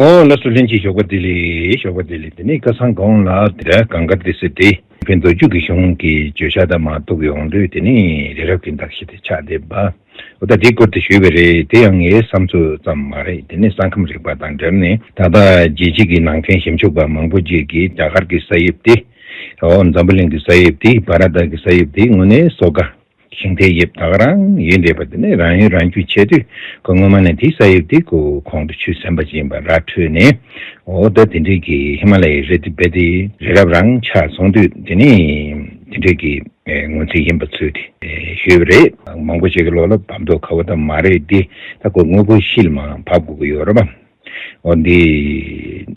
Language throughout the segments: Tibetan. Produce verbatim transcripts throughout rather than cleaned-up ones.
ཨོ་ལགས་སོ། ལྷན་ཅིག་ཞོགས་པ་བདེ་ལེགས། ཞོགས་པ་བདེ་ལེགས། དེ་ནས་ཁ་སང་གོང་ལ་དེ་གངས་དཀར་ཏི་སེ་དེ་ཕན་མདོ་རྒྱུད་ཀྱི་གཞུང་གི་བརྗོད་བྱ་དང་མ་གཏོགས་ཡོང་དུས་དེ་ནས་རི་རབ་ཀྱི་འདག་ཤི་དེ་ཆགས་བསྡད་པ། ཨོ་ད་དེའི་སྐོར་དུ་ཞུས་པ་རེད། དེ་ཡང་ངའི་བསམ་ཚོད་ཙམ་མ་རེད། དེ་ནས་ས་ཁམས་རིག་པ་དང་འབྲེལ་ནས་ད་ལྟ་རྒྱལ་སྤྱི་གི་ནང་བསྟན་ཞིབ་འཇུག་པ་མང་པོ་ཅིག་གིས་རྒྱ་གར་གྱི་ས་དབྱིབས་དེ། ཨོ་འཛམ་བུ་གླིང་གི་ས་དབྱིབས་དེ། བྷ་ར་ཏ་གི་ས་དབྱིབས་དེ་དངོས་གནས་སོ་ག་ཤིང་རྟའི་དབྱིབས་ད་ག་རང་ཡིན་འདྲ་བ། དེ་ནས་རང་ཡུལ་རང་རྒྱུད་ཆེ་དུས་ཁོ་སྔོན་མ་ནས་དེའི་ས་དབྱིབས་དེ་ཁོ་གོང་དུ་ཆུད་ཟིན་པ་ཅིག་ཡིན་པ་ར་འཕྲོད་ནས། ཨོ་ད་དེ་འདྲའི་གི་ཧི་མ་ལ་ཡའི་རི་དེ་བེ་དེ་རི་རབ་རང་ཆགས་སོང་དུས་དེ་ནས་དེ་འདྲའི་གི་ངོས་འཛིན་ཡིན་པ་ཚོས་དེ་ཞུས་པ་རེད། མང་པོ་ཞིག་གི་ལོ་ལ་བབ་མདོག་ཁ་བོ་ད་མ་རེད་དེ། ད་ཁོ་དངོས་པོ་ཤེལ་མ་བབ་དགོས་ཀྱི་ཡོད་རེད་པ། འོ་འདི་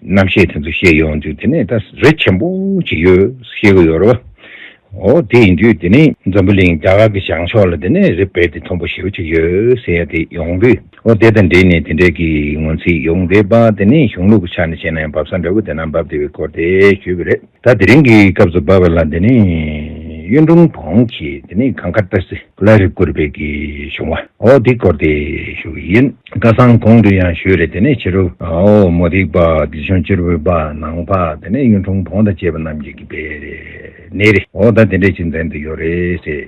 རྣམ་ཤེས་དེ་ཚོ་ཤེས་ཡོང་དུས་དེ་ནས་ད་རི་ཆེན་པོ་ཅིག་ཡོད་ཤེས་ཀྱི་ཡོད་རེད་བ། འོ་དེ་ཡིན་དུས་དེ་ནས་འཛམ་བུ་གླིང་རྒྱ་གར་གྱི་བྱང་ཕྱོགས་ལ་དེ་ནས་རི་དཔེ་དེ་མཐོན་པོ་ཞེ་པོ་ཅིག་ཡོད་ཟེར་ཡ་དེ་ཡོང་དུས། འོ་དེ་དང་འབྲེལ་ནས་དེ་འདྲའི་གི་ངོས་འཛིན་ཡོང་བསྡད་པ། དེ་ནས་གཞུང་ལུགས་ཀྱི་ཆ་ནས་བྱས་ན་ཡང་བབས་ས་འདྲ་བོ་དེ་ན་བབས་བསྡད་པའི་སྐོར་དེ་ཞུས་པ་རེད། ད་དེ་རིང་གི་སྐབས་སུ་བབས་པ་ལ་དེ་ནས་གཡུང་དྲུང་བོན་གྱིས་དེ་ནས་གངས་དཀར་ཏི་སེ་ལ་རི་བསྐུར་བའི་གི་བྱུང་བ། འོ་འདི་སྐོར་དེ་ཞུ་གི་ཡིན། ཁ་སང་གོང་དུ་ཡང་ཞུས་རེད། དེ་ནས་ཕྱི་རུ་འོ་མུ་སྟེགས་པ། སྡིག་ཆེན་གཅེར་བུ་པ། ནང་པ། དེ་ནས་གཡུང་དྲུང་བོན་དང་བཅས་པ་རྣམས་ཀྱི་གི་བེ་རེད་ནས་རེད། འོ་ད་དེ་འདྲས་ཅིག་འཛིན་དུ་ཡོད་རེད་ཟེར་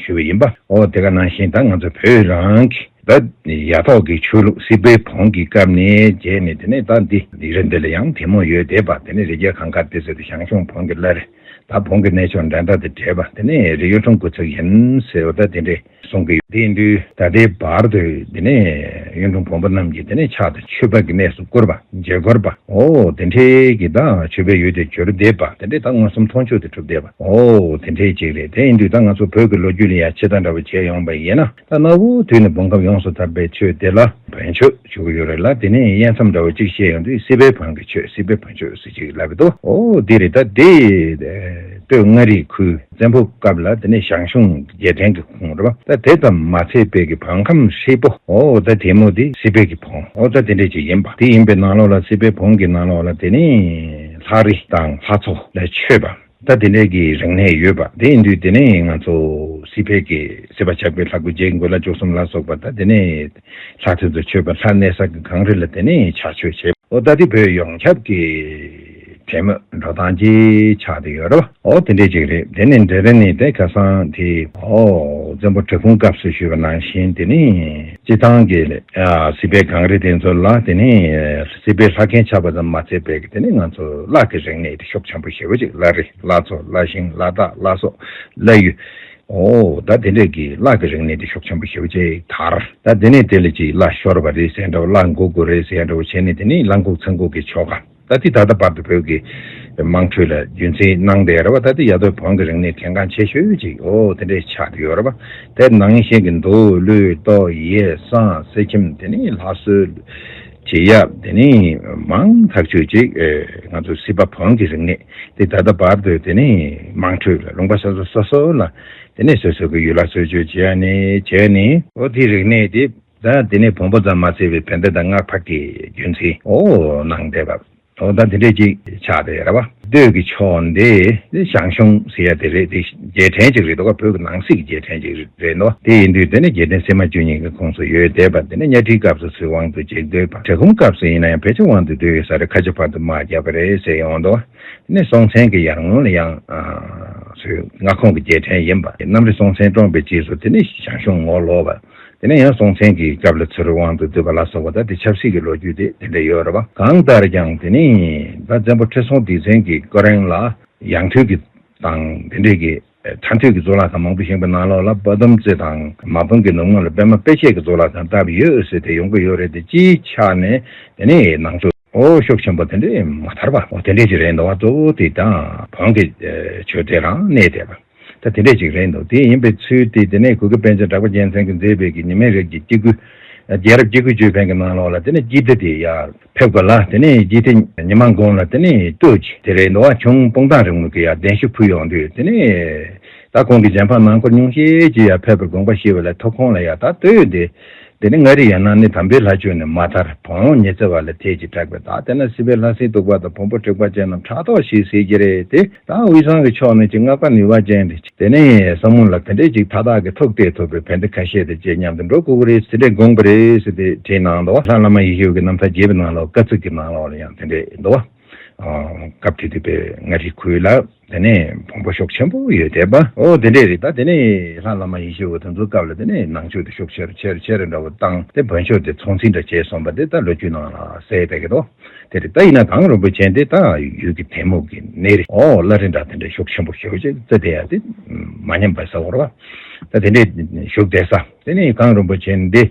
ཞུ་བ་ཡིན་པ། འོ་དེ་ག་ནང་བཞིན་ད་ང་ཚོ་བོད་རང་གི་ད་ཡ་ཐོག་གི་ཆོས་ལུགས་སྲིད་པའི་བོན་གྱི་སྐབས་ནས་བྱས་ནས་དེ་ནས་ད་འདི་རི་འདི་ལ་ཡང་དེ་མོ་ཡོད་བསྡད་པ། དེ་ནས་རི་རྒྱལ་གངས་དཀར་ཏི་སེ་དེ་ཞང་ཞུང་བོན་གྱི་བླ་རེད། ད་བོན་གྱི་གནས་མཆོག་འགྲན་ཟླ་དང་བྲལ་བ། དེ་ནས་རི་གཡུང་དྲུང་སྐུ་ཚབ་ཡིན་ཟེར་བ་ད་དེ་འདྲས་གསུང་གི་ཡོད། དེ་ཡིན་དུས་ད་ལྟའི་བར་དུ་དེ་ནས་གཡུང་དྲུང་བོན་པོ་རྣམས་ཀྱིས་དེ་ནས་ཕྱག་ཏུ་མཆོད་པ་གི་གནས་སུ་བཀུར་བ། མཇལ་སྐོར་བ། འོ་དེ་འདྲའི་གི་ད་མཆོད་པའི་ཡུལ་དུ་གྱུར་བསྡད་པ། དེ་འདྲའི་ད་མངོན་སུམ་མཐོང་ཆོས་དུ་གྲུབ་བསྡད་པ། འོ་དེ་འདྲའི་ཅིག་རེད། དེ་ཡིན་དུས་ད་ང་ཚོ་བོད་ཀྱི་ལོ་རྒྱུས་ལ་ཡང་ཕྱེ་ད་འདྲ་བོ་བྱས་ཡོང་པ་ཡིན་ན། ད་གནའ་བོའི་དུས་ནས་བོན་ཁམས་ཡོངས་སུ་དར་བའི་ཆོས་དེ་ལ་བོན་ཆོས་ཞུ་གི་ཡོད་རེད་ལ། དེ་ནས་དབྱེ་མཚམས་འདྲ་བོ་གཅིག་བཤད་ཡོང་དུས་སྲིད་པའི་བོན་གྱི་ཆོས། སྲིད་པའི་བོན་ཆོས་ཟེར་ཅིག་ལབ་ཀྱི་འདུག་འོ་འདི་རེད། ད་དེ་སྟོད་མངའ་རིས་ཁུལ་བཙན་པོའི་སྐབས་ལ་དེ་ནས་ཞང་ཞུང་རྒྱལ་ཕྲན་གྱི་ཁོངས་རེད་པ། ད་དེ་ཙམ་མ་ཚད་པའི་གི་བོན་ཁམས་ཧྲིལ་པོ། འོ་ད་དེ་མོ་དེ་སྲིད་པའི་གི་བོན། འོ་ད་དེ་འདྲས་ཅིག་ཡིན་པ། དེ་ཡིན་པའི་ནང་ལོགས་ལ་སྲིད་པའི་བོན་གྱི་ནང་ལོགས་ལ་དེ་ནས་ལྷ་རི་དང་ལྷ་མཚོ་ལ་མཆོད་པ། ད་དེ་འདྲའི་གི་རིག་གནས་ཡོད་པ། དེ་ཡིན་དུས་དེ་ནས་ང་ཚོ་སྲིད་པའི་གི་སྲིད་པ་ཆགས་པའི་ལྷ་སྐུ་རྗེ་མགོན་ལ་བཅུ་གསུམ་ལ་སོགས་པ། ད་དེ་ནས་ལྷ་དེ་ཚོ་མཆོད་པ། ལྷ་གནས་ས་གི་གངས་རི་ལ་དེ་ནས་ཕྱག་མཆོད་བྱེད། འོ་ད་དེ་བོད་ཡོངས་ཁྱབ་ཀྱི་དད་མོས་འགྲོ་སྟངས་ཅིག་ཆགས་བསྡད་ཡོད་རེད་བ། འོ་དེ་འདྲའི་ཅིག་རེད། དེ་ནས་འབྲེལ་རེ་ནས་དེ་ཁ་སང་དེ་འོ་བཙན་པོ་གྲི་གུམ་སྐབས་སུ་ཞུས་པ་ནང་བཞིན་དེ་ནས་སྤྱི་བཏང་གི་ཨ་སྲིད་པའི་གངས་རི་དེ་ཚོ་ལ་དེ་ནས་སྲིད་པའི་ལྷ་མཁན་ཆགས་པ་ཙམ་མ་ཚད་པའི་གི་དེ་ནས་ང་ཚོ་གླགས་ཀྱི་རིག་གནས་དེ་ཤུགས་ཆེན་པོ་ཞེ་པོ་ཅིག་བླ་རི་བླ་མཚོ་བླ་ཤིང་བླ་དྭགས་བླ་སོག་བླ་ཡུལ། འོ་ད་དེ་འདྲས་ཀྱི་གླགས་ཀྱི་རིག་གནས་དེ་ཤུགས་ཆེན་པོ་ཞེ་པོ་ཅིག་དར། ད་དེ་ནས་དེ་ལ་ཅིག་གླ་ཤོར་བ་རེད་ཟེར་འདྲ་བོ། གླ་འགོ་དགོས་རེད་ཟེར་འདྲ་བོ་བྱས་ནས་དེ་ནས་གླ་འགོག་ཚོན་འགོག་གི་ཆོ་ག། ད་དེ་ད་ལྟ་བར་དུ་བོད་ཀྱི་དམངས་ཁྲོད་ལ་རྒྱུན་འཛིན་གནང་བསྡད་རེད་བ། ད་དེ་ཡ་དོ་བོན་གྱི་རིག་གནས་གལ་འགངས་ཆེ་ཤོས་ཅིག་འོ་དེ་འདྲས་ཆགས་བསྡད་ཡོད་རེད་བ། དེ་ནང་བཞིན་གྱི་མདོ་ཀླུ་ཏོག་ཡིག་གསང་གསེར་ཁྱིམ་དེ་ནས་ལྷ་གསོལ་བྱེད་ཡག་དེ་ནས་མང་ཐག་ཆོད་ཅིག་ཨེ་ང་ཚོ་སྲིད་པ་བོན་གྱི་རིག་གནས་དེ་ད་ལྟ་བར་དུ་དེ་ནས་དམངས་ཁྲོད་ལ་ལུང་པ་སོ་སོ་སོ་སོ་ལ་དེ་ནས་སོ་སོ་གི་ཡུལ་ལྷ་གསོལ་མཆོད་བྱས་ནས་བྱས་ནས། འོ་དེའི་རིག་གནས་དེ་ད་དེ་ནས་བོན་པོ་ཙམ་མ་ཟད་པའི་བན་དེ་དང་སྔགས་འཕགས་ཀྱི་རྒྱུན་འཛིན་འོ་གནང་བསྡད་པ། འོ་ད་དེ་འདྲས་ཅིག་ཆགས་བསྡད་རེད་བ། སྟོད་ཀྱི་ཕྱོགས་འདི་ཞང་ཞུང་ཟེར་ཡ་དེ་རེད། དེ་རྒྱལ་ཕྲན་ཅིག་རེད་འདུག་ག་བོད་ཀྱི་ནང་སྲིད་ཀྱི་རྒྱལ་ཕྲན་ཅིག་རེད་འདུག་དེ་ཡིན་དུས་དེ་ནི་རྒྱལ་བསྟན་སིལ་མ་བཅུ་གཉིས་ཀྱི་ཁོངས་སུ་ཡོད་བསྡད་པ། དེ་ནི་གཉའ་ཁྲིའི་སྐབས་སུ་ཚུར་དབང་དུ་བཅུག་སྡོད་པ། གྲི་གུམ་སྐབས་སུ་ཡིན་ན་ཡང་ཕལ་ཆེར་དབང་དུ་བསྡུས་ཡོད་ས་རེད། ཁ་ཆེ་བར་དུ་དམག་བརྒྱབ་པ་རེད་ཟེར་ཡོང་འདུག་དེ་ནས་སྲོང་བཙན་གྱི་ཡར་སྔོན་ལ་ཡང་ཚུར་མངའ་ཁོངས་ཀྱི་རྒྱལ་ཕྲན་ཡིན་པ། གནམ་རི་སྲོང་བཙན་བཀྲོངས་པའི་རྗེས་སུ་དེ་ནས་ཞང་ཞུང་ངོ་ལོག་པ། དེ་ནས་ཡང་སྲོང་བཙན་གྱི་སྐབས་ལ་ཚུར་དབང་དུ་བསྡུས་པ་ལ་སོགས་པ། ད་དེ་ཆབ་སྲིད་ཀྱི་ལོ་རྒྱུས་དེ་དེ་འདྲ་ཡོད་རེད་བ། གང་ལྟར་ཀྱང་དེ་ནས་ད་བཙན་པོ་ཁྲི་སྲོང་ལྡེ་བཙན་གྱི་སྐབས་རིང་ལ་ཡང་ཐོས་ཀྱི་དང་དེ་འདྲས་ཀྱི་མཐར་ཐུག་གི་གཙུག་ལག་ཁང་མང་པོ་བཞེངས་པའི་ནང་ལོགས་ལ་དཔལ་སྡོམ་རྩེ་དང་མ་དཔོན་གྱི་ནུབ་ངོས་ལ་པདྨ་དཔེ་བྱད་ཀྱི་གཙུག་ལག་ཁང་བཏབ་ཡོད་ཟེར་དེ་ཡོང་གི་ཡོད་རེད། དེ་སྤྱིའི་ཆ་ནས་དེ་ནས་ནང་ཆོས་འོ་ཤུགས་ཆེན་པོ་དེ་འདྲས་མ་དར་བ། འོ་དེ་འདྲས་ཅིག་རེད་འདུག་བ། གཙོ་བོ་དེ་དང་བོན་གྱི་ཆོས་དེ་རང་གནས་བསྡད་པ། ད་དེ་འདྲས་ཅིག་རེད་འདུག་དེ་ཡིན་པའི་ཚུལ་དེ་དེ་ནས་གུ་གེ་པཎ་ཆེན་གྲགས་པ་རྒྱལ་མཚན་གྱིས་མཛད་པའི་གི་ཉི་མའི་རིགས་ཀྱི་སྐྱེ་དགུའི་རྒྱལ་རབས་སྐྱེ་དགུའི་ཅོད་པན་གྱི་ནང་ལོགས་ལ་དེ་ནས་སྐྱིད་ལྡེ་དེ་ཡར་ཕེབས་པ་ལ། དེ་ནས་སྐྱིད་ལྡེ་ཉི་མ་དགོན་ལ་དེ་ནས་བསྟོད་ཅིག་དེ་རེད་འདུག་བ། ཁྱུང་སྤུངས་ཐང་རིང་མོ་གི་ཡར་གདན་ཞུ་ཕུལ་ཡོང་དུས་དེ་ནས་ད་ཁོང་གི་གཞན་ཕན་ནང་འཁོར་ཉུང་ཤས་ཅིག་ཡར་ཕེབས་པར་དགོངས་པ་བཞེས་པ་ལ། ཐུགས་ཁོང་ལ་ཡར་ད་བསྟོད་དེ་ དེ་ནི་མངའ་རིས་ཡན་ལག་ནི། དམ་པའི་ལྷ་བཅུ་ནི་མ་ཐར། བོན་ཉི་ཚེ་བ་ལ་ཐལ་གྱིས་གྲགས་པའི་བདག་དེ་ན་སྲིད་པའི་ལྷ་སྲིན་གདུག་པ་དང་། བོན་པོ་དྲེགས་པ་ཅན་རྣམས་ཕྲག་དོག་ཞེས་ཟེར་གྱི་རེད་དེ། ད་དབུས་གཙང་གི་ཕྱོགས་ནས་ཅིག་སྔགས་པ་ནུས་པ་ཅན་རེད། དེ་ནས་བསམ་ངན་ལ་དེ་འདྲས་ཅིག་མཐའ་དག་གི་ཐུགས་གཏད་ཐུབ་པའི་བན་དེ་ཁ་ཤས་དེ་བཅས་མཉམ་དུ་འགྲོ་དགོས་ཀྱི་རེད་ཟེར་དེ་དགོངས་པ་རེད་ཟེར་དེ་བྲིས་གནང་འདུག་ལྷ་བླ་མ་ཡེ་ཤེས་ཀྱི་རྣམ་ཐར་རྒྱས་པའི་ནང་ལ་བཀའ་ཚིགས་ཀྱི་ནང་ལོགས་ལ་ཡང་དེ་འདྲས་འདུག་སྐབས་དེ་དུས་པའི་མངའ་རིས་ཁུལ་ལ། དེ་ནས་བོན་པོ་ཤུགས་ཆེན་པོ་ཡོད་བསྡད་པ། ཨོ་དེ་འདྲས་རེད། ད་དེ་ནས་ལྷ་བླ་མ་ཡེ་ཤེས་འོ་དེ་ཚོའི་སྐབས་ལ་དེ་ནས་ནང་ཆོས་དེ་ཤུགས་ཆེར་ཆེར་ཆེར་འདྲ་བོ་བཏང་སྟེ། བོན་ཆོས་དེ་ཚོང་རྫས་འདྲ་བྱས་སོང་བ་དེ་ད་ལོ་རྒྱུས་ནང་ལ་གསལ་བསྡད་ཀྱི་འདུག་དེ་རེད། ད་ཡིན་ན་གངས་རིན་པོ་ཆེ་འདི་ད་ཡུལ་གྱི་དེ་མོ་གི་གནས་རེད། ཨོ་བླ་རེ་འདྲ་དེ་འདྲས་ཤུགས་ཆེན་པོ་ཞེ་པོ་ཅིག་བརྩི་བསྡད་ཡ་དེ་མ་ཉམས་པ་ཟེར་བ་རེད་པ། ད་དེ་འདྲས་བཞུགས་བསྡད་ས། དེ་ནས་གངས་རིན་པོ་ཆེ་འདི། དེ་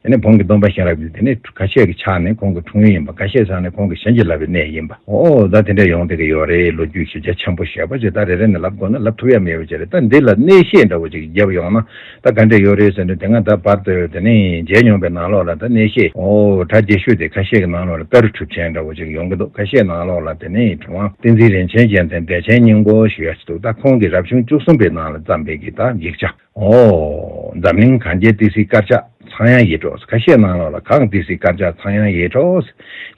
ནས་བོན་གྱི་སྟོན་པ་གཤེན་རབ་ཀྱི་དེ་ནས་ཁ་ཤས་ཀྱི་ཕྱག་ནས་ཁོང་གི་འཁྲུངས་ཡུལ་ཡིན་པ། ཁ་ཤས་ཕྱག་ནས་ཁོང་གི་བྱིན་གྱིས་བརླབས་པའི་གནས་ཡིན་པ། ཨོ་ད་དེ་འདྲ་ཡོང་བསྡད་ཀྱི་ཡོད་རེད། ལོ་རྒྱུས་ཞིབ་ཆ་ཆེན་པོ་ཞེ་པོ་ཅིག་ད་རེ་རེ་ནས་ལབ་དགོས་ན་ལབ་ཐུབ་ཡ་མེད་པ་ཅིག་རེད། ད་འདི་ལ་གནས་བཤད་འདྲ་བོ་ཅིག་བརྒྱབ་ཡོང་ན་ད་ག་འདྲ་ཡོད་རེད་ཟེར་ན། དེ་སྔ་ད་བར་དུ་དེ་ནས་མཇལ་མྱོང་པའི་ནང་ལོགས་ལ་ད་གནས་བཤད། ཨོ་གྲ་རྒྱས་ཤོས་དེ་ཁ་ཤས་ཀྱི་ནང་ལོགས་ལ་ཀ་རུ་གྲུབ་ཆེན་འདྲ་བོ་ཅིག་ཡོང་གི་འདུག་ཁ་ཤས་ནང་ལོགས་ལ་དེ་ནས་གྲུབ་དབང་བསྟན་འཛིན་རིན་ཆེན་རྒྱལ་མཚན་བདེ་ཆེན་སྙིང་པོ་ཞུ་ཡ་ཅིག་འདུག་ད་ཁོང་གི་རབ་བྱུང་བཅུ་གསུམ་པའི་ནང་ལ་བརྩམས་པའི་གི་ད་ཡིག་ཆ། ཨོ། འཛམ་གླིང་གངས་ཅན་ཏི་སེའི་དཀར་ཆག་ཚངས་དབྱངས་ཡིད་འཕྲོག་ཁ་ཤས་ནང་ལོགས་ལ་གངས་ཏི་སེའི་དཀར་ཆག་ཚངས་དབྱངས་ཡིད་འཕྲོག་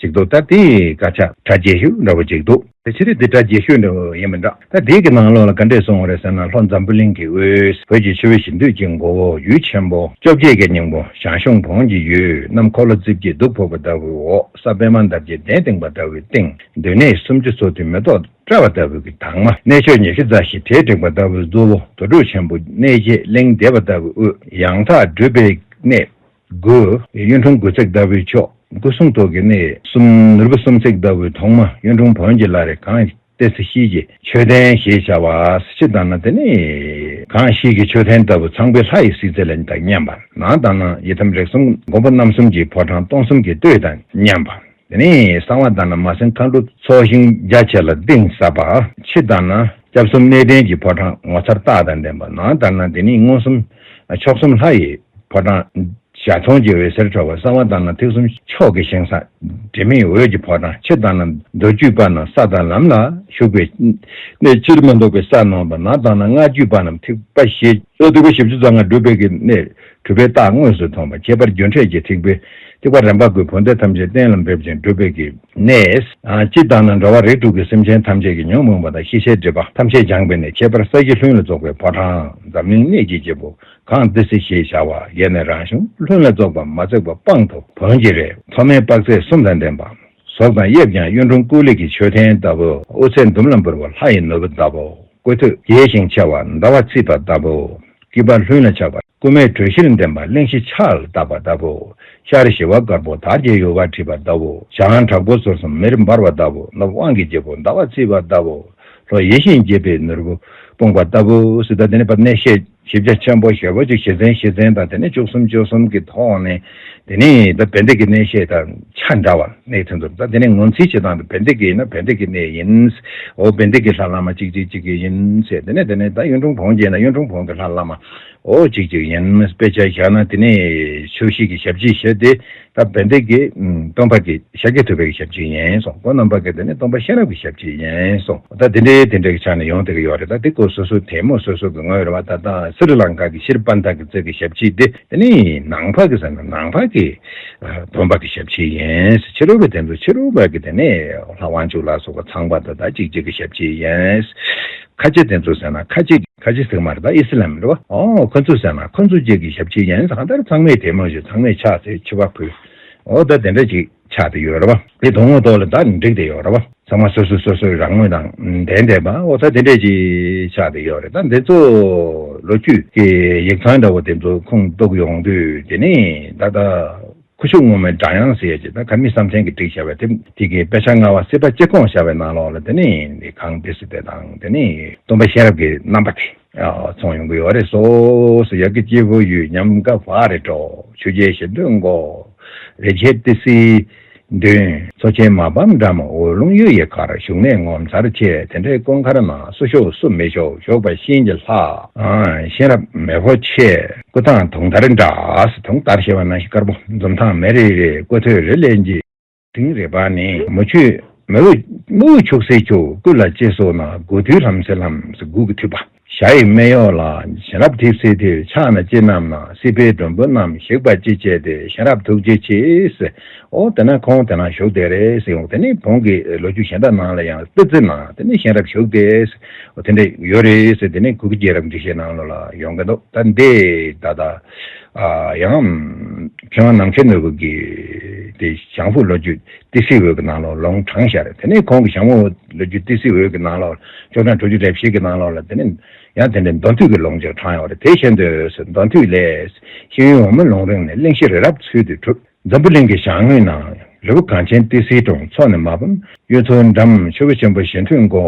ཅིག་འདུག་ད་དེའི་དཀར་ཆག་གྲ་རྒྱས་ཤོས་འདྲ་བོ་ཅིག་འདུག་དེ་ཕྱིར་དེ་གྲ་རྒྱས་ཤོས་འདྲ་བོ་ཡིན་མི་འདྲ། ད་དེའི་གི་ནང་ལོགས་ལ་ག་འདྲས་གསུངས་པ་རེད་ཟེར་ན། ལྷོ་འཛམ་བུ་གླིང་གི་དབུས། བོད་ཀྱི་ཆུ་བོ་བཞི་འདུས་ཀྱི་མགོ་བོ། ཡུལ་ཆེན་པོ་བཅོ་བརྒྱད་ཀྱི་སྙིང་པོ། ཞང་ཞུང་བོན་གྱི་ཡུལ། གནམ་འཁོར་ལོ་རྩིབས་ཀྱི་གདུགས་ཕོག་པ་ལྟ་བུའི་འོག་ས་པདྨ་འདབ་བརྒྱད་གདན་བཏིང་པ་ལྟ་བུའི་སྟེང་། འདུས་ནས་སུམ་ཅུ་སོ་བདུན་མེ་ཏོག་བཀྲ་བ་ལྟ་བུ་གི་དྭངས་མ། གནས་མཆོག་ཉི་ཤུ་རྩ་བཞི་གྲལ་བསྒྲིགས་པ་ལྟ་བུའི་གཙོ་བོ། དུར་ཁྲོད་ཆེན་པོ་གནས་བརྒྱད་གླིང་བདེ་བ་ལྟ་བུའི་དབུས། ཡང་དག་སྒྲུབ་པའི་གནས་དགུ། གཡུང་དྲུང་དགུ་བརྩེགས་ལྟ་བུའི་ཕྱོགས། སྐུ་གསུང་ཐུགས་ཀྱི་གནས་གསུམ། ནོར་བུ་སུམ་བརྩེགས་ལྟ་བུའི་ཐོག་མ། གཡུང་དྲུང་བོན་གྱི་བླ་རེད། གངས་ཏི་སེ་ཤེལ་གྱི་མཆོད་རྟེན་ཞེས་བྱ་བ། སྤྱིར་བཏང་ན་དེ་ནི་གངས་ཤེལ་གྱི་མཆོད་རྟེན་ལྟ་བུ་ཚངས་པའི་ལྷ་ཡི་སྲིད་རྩེ་ལ་དང་མཉམ་པ། ནང་ལྟར་ན་ཡི་དམ་རིགས་གསུམ་མགོན་པོ་རྣམ་གསུམ་གྱི་ཕོ་བྲང་སྟོང་གསུམ་གྱི་སྟོད་དང་མཉམ་པ། དེ་ནས་གསང་བ་ལྟར་ན་མ་སེར་མཁའ་འགྲོ་ཚོགས་ཞིང་རྒྱ་ཆེ་ལ་གཏིང་ཟབ་པ། ཕྱི་ལྟར་ན་སྐྱབས་གསུམ་གནས་བརྟན་གྱི་ཕོ་བྲང་ངོ་མཚར་རྟགས་དང་ལྡན་པ། ནང་ལྟར་ན་དེ་ནི་མངོན་སུམ་མཆོག་གསུམ་ལྷ་ཡི་ཕོ་བྲང་། ཞལ་མཐོང་གི་འོད་ཟེར་འཕྲོ་བ། གསང་བ་ལྟར་ན་ཐེག་གསུམ་མཆོག་གི་ཞིང་ས་དྲི་མེད་འོད་ཀྱི་ཕོ་བྲང་། ཕྱི་ལྟར་ན་མདོ་རྒྱུད་པ་རྣམས་ས་དང་ལམ་ལ་ཞུགས་པའི་གནས་ཕྱིར་མི་ལྡོག་པའི་ས་ནོན་པ། ནང་ལྟར་ན་སྔགས་རྒྱུད་པ་རྣམས་ཐེག་པ་བཞི་སོ་བདུན་པ་བཞི་བཅུ་རྩ་ལྔ་སྒྲུབ་པའི་གི་གནས་གྲུབ་པའི་རྟགས་དངོས་སུ་མཐོང་བ། ཁྱད་པར་སྒྱུ་འཕྲུལ་གྱི་ཐེག་པའི་ཐེག་པ་རིམ་པ་དགུའི་བོན་སྡེ་ཐམས་ཅད་གཏན་ལ་འབེབས་ཤིང་སྒྲུབ་པའི་གི་གནས། སྤྱིར་བཏང་ན་འགྲོ་བ་རིགས་དྲུག་གི་སེམས་ཅན་ཐམས་ཅད་ཀྱི་ཉོན་མོངས་པ་དང་ཤེས་བྱའི་སྒྲིབ་པ་ཐམས་ཅད་སྦྱངས་པའི་གནས། ཁྱད་པར་ས་གཞི་ལྷུན་ལ་རྫོགས་པའི་ཕོ་བྲང་། འཛམ་གླིང་གནས་ཀྱི་སྐྱེས་བུ་གངས་ཏི་སེ་ཞེས་བྱ་བ། ཡེ་ནས་རང་བྱུང་ལྷུན་ལ་རྫོགས་པ་མ་བརྩིགས་པ་དཔང་དུ་བོན་གྱི་རེད། མཚོ་སྨན་དཔག་ཚད་གསུམ་དང་ལྡན་པ། ཟོག་དང་དབྱིབས་ཀྱང་གཡུང་དྲུང་ཀུ་ལེ་གི་མཆོད་རྟེན་ལྟ་བུ། དབུ་ཚད་ཟླུམ་ལ་འབུར་བ་ལྷ་ཡི་ནོར་བུ་ལྟ་བུ། བཀོད་ཐུབ་རྒྱས་ཤིང་ཆེ་བ་ཟླ་བ་ཚེས་པ་ལྟ་བུ། སྐུད་པ་ལྷུན་ལ་ཆགས་པ་སྐུ་སྨད་དྲོད་གཤེར་ལྡན་པ་གླིང་བཞི་ཕྱག་ལ་བཏབ་པ་ལྟ་བུ། ཤར་ཞི་བ་དཀར་པོ་དར་གྱི་ཡུ་བ་བྲིས་པ་ལྟ་བུ། བྱང་དྲག་པོ་ཟོར་གསུམ་མེར་འབར་བ་ལྟ་བུ། ནུབ་དབང་གི་རྒྱལ་པོ་ཟླ་བ་ཚེས་པ་ལྟ་བུ། ལྷོ་ཡིད་བཞིན་སྐྱེས་པའི་ནོར་བུ་སྤུངས་པ་ལྟ་བུ་ཟེར། ད་དེ་ནས་ཕར་གནས་བཤད་ཞིབ་ཆ་ཆེན་པོ་ཞེ་པོ་ཅིག་བཞི་ཚན་བཞི་ཚན་དང་དེ་ནས་བཅུ་གསུམ་བཅུ་གསུམ་གྱི་ཐོག་ནས་དེ་ནས་ད་བན་དེ་གི་གནས་བཤད་དང་ཆ་འདྲ་བ་གནས་ཚུལ་འདུག་ད་དེ་ནས་ངོས་འཛིན་བྱེད་སྟངས་དུ་བན་དེ་གི་ཡིན་ན་བན་དེ་གི་གནས་ཡིན། འོ་བན་དེ་གི་ལྷ་བླ་མ་གཅིག་གཅིག་གཅིག་གི་ཡིན་ཟེར། དེ་ནས་དེ་ནས་ད་གཡུང་དྲུང་བོན་གྱི་ཡིན་ན་གཡུང་དྲུང་བོན་གྱི་ལྷ་བླ་མ། ཨོ་གཅིག་གཅིག་ཡིན། དཔེ་ཆ་བཞག་ན་དེ་ནས་ཆོས་བཤད་ཀྱི་ཞབས་ཕྱི་བྱེད་དེ་ད་བན་དེ་གི་སྟོན་པ་གི་ཤཱཀྱ་ཐུབ་པའི་ཞབས་ཕྱི་ཡིན་གསུངས། ཁོང་རྣམ་པ་གི་དེ་ནས་སྟོན་པ་གཤེན་རབ་ཀྱི་ཞབས་ཕྱི་ཡིན་གསུངས། ད་དེ་འདྲའི་དེ་འདྲའི་ཆ་ནས་ཡོང་བསྡད་ཀྱི་ཡོད་རེད། ད་དེ་སྐོར་སོ་སོའི་དེ་མོ་སོ་སོ་གི་ངོས་རེད་བ། ད་ལྟ་སི་རི་ལང་ཀ་གི་ཤྲི་པན་ཐ་གི་རྩེ་གི་ཞབས་ཕྱི་དེ་དེ་ནས་ནང་པ་གི་ཟེར་ན་ནང་པ་གི་སྟོན་པ་གི་ཞབས་ཕྱི་ཡིན། ཕྱི་རོལ་པའི་དེ་ཚོ་ཕྱི་རོལ་པ་གི་དེ་ནས་ལྷ་དབང་ཕྱུག་ལ་སོགས་པ་ཚངས་པ་དང་ད་གཅིག་གཅིག་གི་ཞབས་ཕྱི་ཡིན། ཁ་ཆེ་དེ་ཚོ་ཟེར་ན་ཁ་ཆེ་ཁ་ཆེ་ཟེར་མ་རེད། ད་ཨི་སི་ལམ་རེད་བ། ཨོ་ཁོ་ཚོ་ཟེར་ན་ཁོ་ཚོ་གཅིག་གི་ཞབས་ཕྱི་ཡིན་ཟེར། གང་ལྟར་ཚང་མས་དེ་མོ་ཞིག་ཚང་མས་ཕྱག་འཚལ་མཆོད་པ་ཕུལ། ཨོ་ད་དེ་འདྲ་ཅིག་ཆགས་བསྡད་ཡོད་རེད་བ། དེ་དོན་དངོས་ཐོག་ལ་ད་འགྲིག་བསྡད་ཡོད་རེད་བ། ཚང་མ་སོ་སོ་སོ་སོའི་རང་ངོས་དང་ལྡན་བསྡད་པ། ཨོ་ད་དེ་འདྲ་ཅིག་ཆགས་བསྡད་ཡོད་རེད། ད་འདི་ཚོ་ལོ་རྒྱུས་ཀྱི་ཡིག་ཚང་འདྲ་བོ་དེ་ཚོ་ཁུངས་གཏུགས་ཡོང་དུས་དེ་ནི་ད་ལྟ། ཁུ་བྱུག་སྔོན་མོའི་སྒྲ་དབྱངས་ཟེར་ཡས་ཀྱི་ད་ཁ་མི་བསམ་གཏན་གྱིས་བསྒྲིགས་བཞག་པའི་དེ་དེ་གའི་དཔེ་ཆ་ལྔ་པ་སྲིད་པ་སྤྱི་སྐོང་བཞག་པའི་ནང་ལོགས་ལ་དེ་ནི་གངས་ཏི་སེ་དེ་དང་དེ་ནི་སྟོན་པ་གཤེན་རབ་ཀྱི་རྣམ་པ་དེ་ཚང་ཡོང་གི་ཡོད་རེད། སོ་སོ་ཡ་གི་སྐྱེས་བུ་ཡུལ་ཉམས་དགའ་བ་རེ་འགྲོ་ཆོས་རྒྱལ་ཞི་འདོད་མགོ་རིན་ཆེན་ཏི་སེའི་མདུན། མཚོ་ཆེན་མ་ཕམ་འགྲམ་འོག་ལུང་གཡུ་ཡི་ཁར། བཞུགས་གནས་ངོ་མཚར་ཆེ་དེ་འདྲའི་ཀུན་མཁར་ན། སུ་བཞུགས་སུ་མི་བཞུགས་བཞུགས་པ་གཤེན་གྱི་ལྷ། གཤེན་རབ་མེ་ཕོ་ཆེ། སྐུ་ཐང་དུང་དར་འདྲ། དུང་དར་ཞེས་པ་ནང་བཞིན་དཀར་པོ། འཛུམ་ཐང་མེ་རེ་རེ། སྐུ་ཐོད་རི་ལས་འགྱེད། དིང་རི་བ་ནི་མུ་ཁྱུད་མི་དབུས་མི་དབུས་ཕྱུག་སའི་ཆུ་ཀུ་ལ་ཅེ་སོ་ན། དགུ་ཐུལ་ལྷམ་སེ་ལྷམ་སེ་དགུ་གི་ཐུད་པ། ཞྭ་ཡི་སྨད་གཡོགས་ལ། གཞན་རབ་ཐིབས་སེ་ཐིབས་ཕྱག་ན་ཅི་བསྣམས་ན། སྲིད་པའི་སྒྲོམ་བུ་རྣམས་ཞིག་པ་ཅི་བྱེད་དེ། གཞན་རབ་ཐུགས་རྗེ་ཆེ་ཟེར། ཨོ་དེ་ན་ཁོང་དེ་ན་བཞུགས་བསྡད་རེད་ཟེར་ཡོང་། དེ་ནས་བོན་གྱི་ལོ་རྒྱུས་གཞན་དག་ནང་ལ་ཡང་ཏི་ཙི་ནང་དེ་ནས་གཞན་རབ་བཞུགས་བསྡད་ཟེར། ཨོ་དེ་འདྲ་ཡོད་རེད་ཟེར། དེ་ནས་གུ་གེ་རྒྱལ་རབས་འགྲེལ་བཤད་ནང་ལོགས་ལ་ཡོང་གི་འདུག་ད་འདི་ད་ལྟ་ཨ་ཡང་མཁས་དབང་ནམ་མཁའི་ནོར་བུ་གིས་དེ་ཞང་ཕུག་ལོ་རྒྱུས་ཏི་སེའི་འོད་ཀྱི་ནང་ལོགས་ལུང་དྲངས་བཞག་རེད། དེ་ནས་ཁོང་གིས་ཞང་ཕུག་ལོ་རྒྱུས་ཏི་སེའི་འོད་ཀྱི་ནང་ལོགས་ལ་ཆིག་སྟོང་དྲུག་ཅུ་རེ་བཞི་གི་ནང་ལོགས་ལ་དེ་ནས་ཡང་དེ་འདྲའི་མདོ་མཐུད་ཀྱི་ལུང་ཅིག་དྲངས་ཡོད་རེད། དེ་བཞིན་དུ་མདོ་མཐུད་ལས། ཤེས་ཡོན་འོལ་མོ་ལུང་རིང་ནས། གླེང་གཞི་རི་རབ་ཚུལ་དུ་གྲུབ། འཛམ་བུ་གླིང་གི་ཞང་ངོས་ན། རི་བོ་གངས་ཅན་ཏི་སེའི་དྲུང་། མཚོ་ནི་མ་ཕམ་གཡུ་མཚོའི་འགྲམ། ཆུ་བོ་ཆེན་པོ་བཞད་འདུས་མགོ།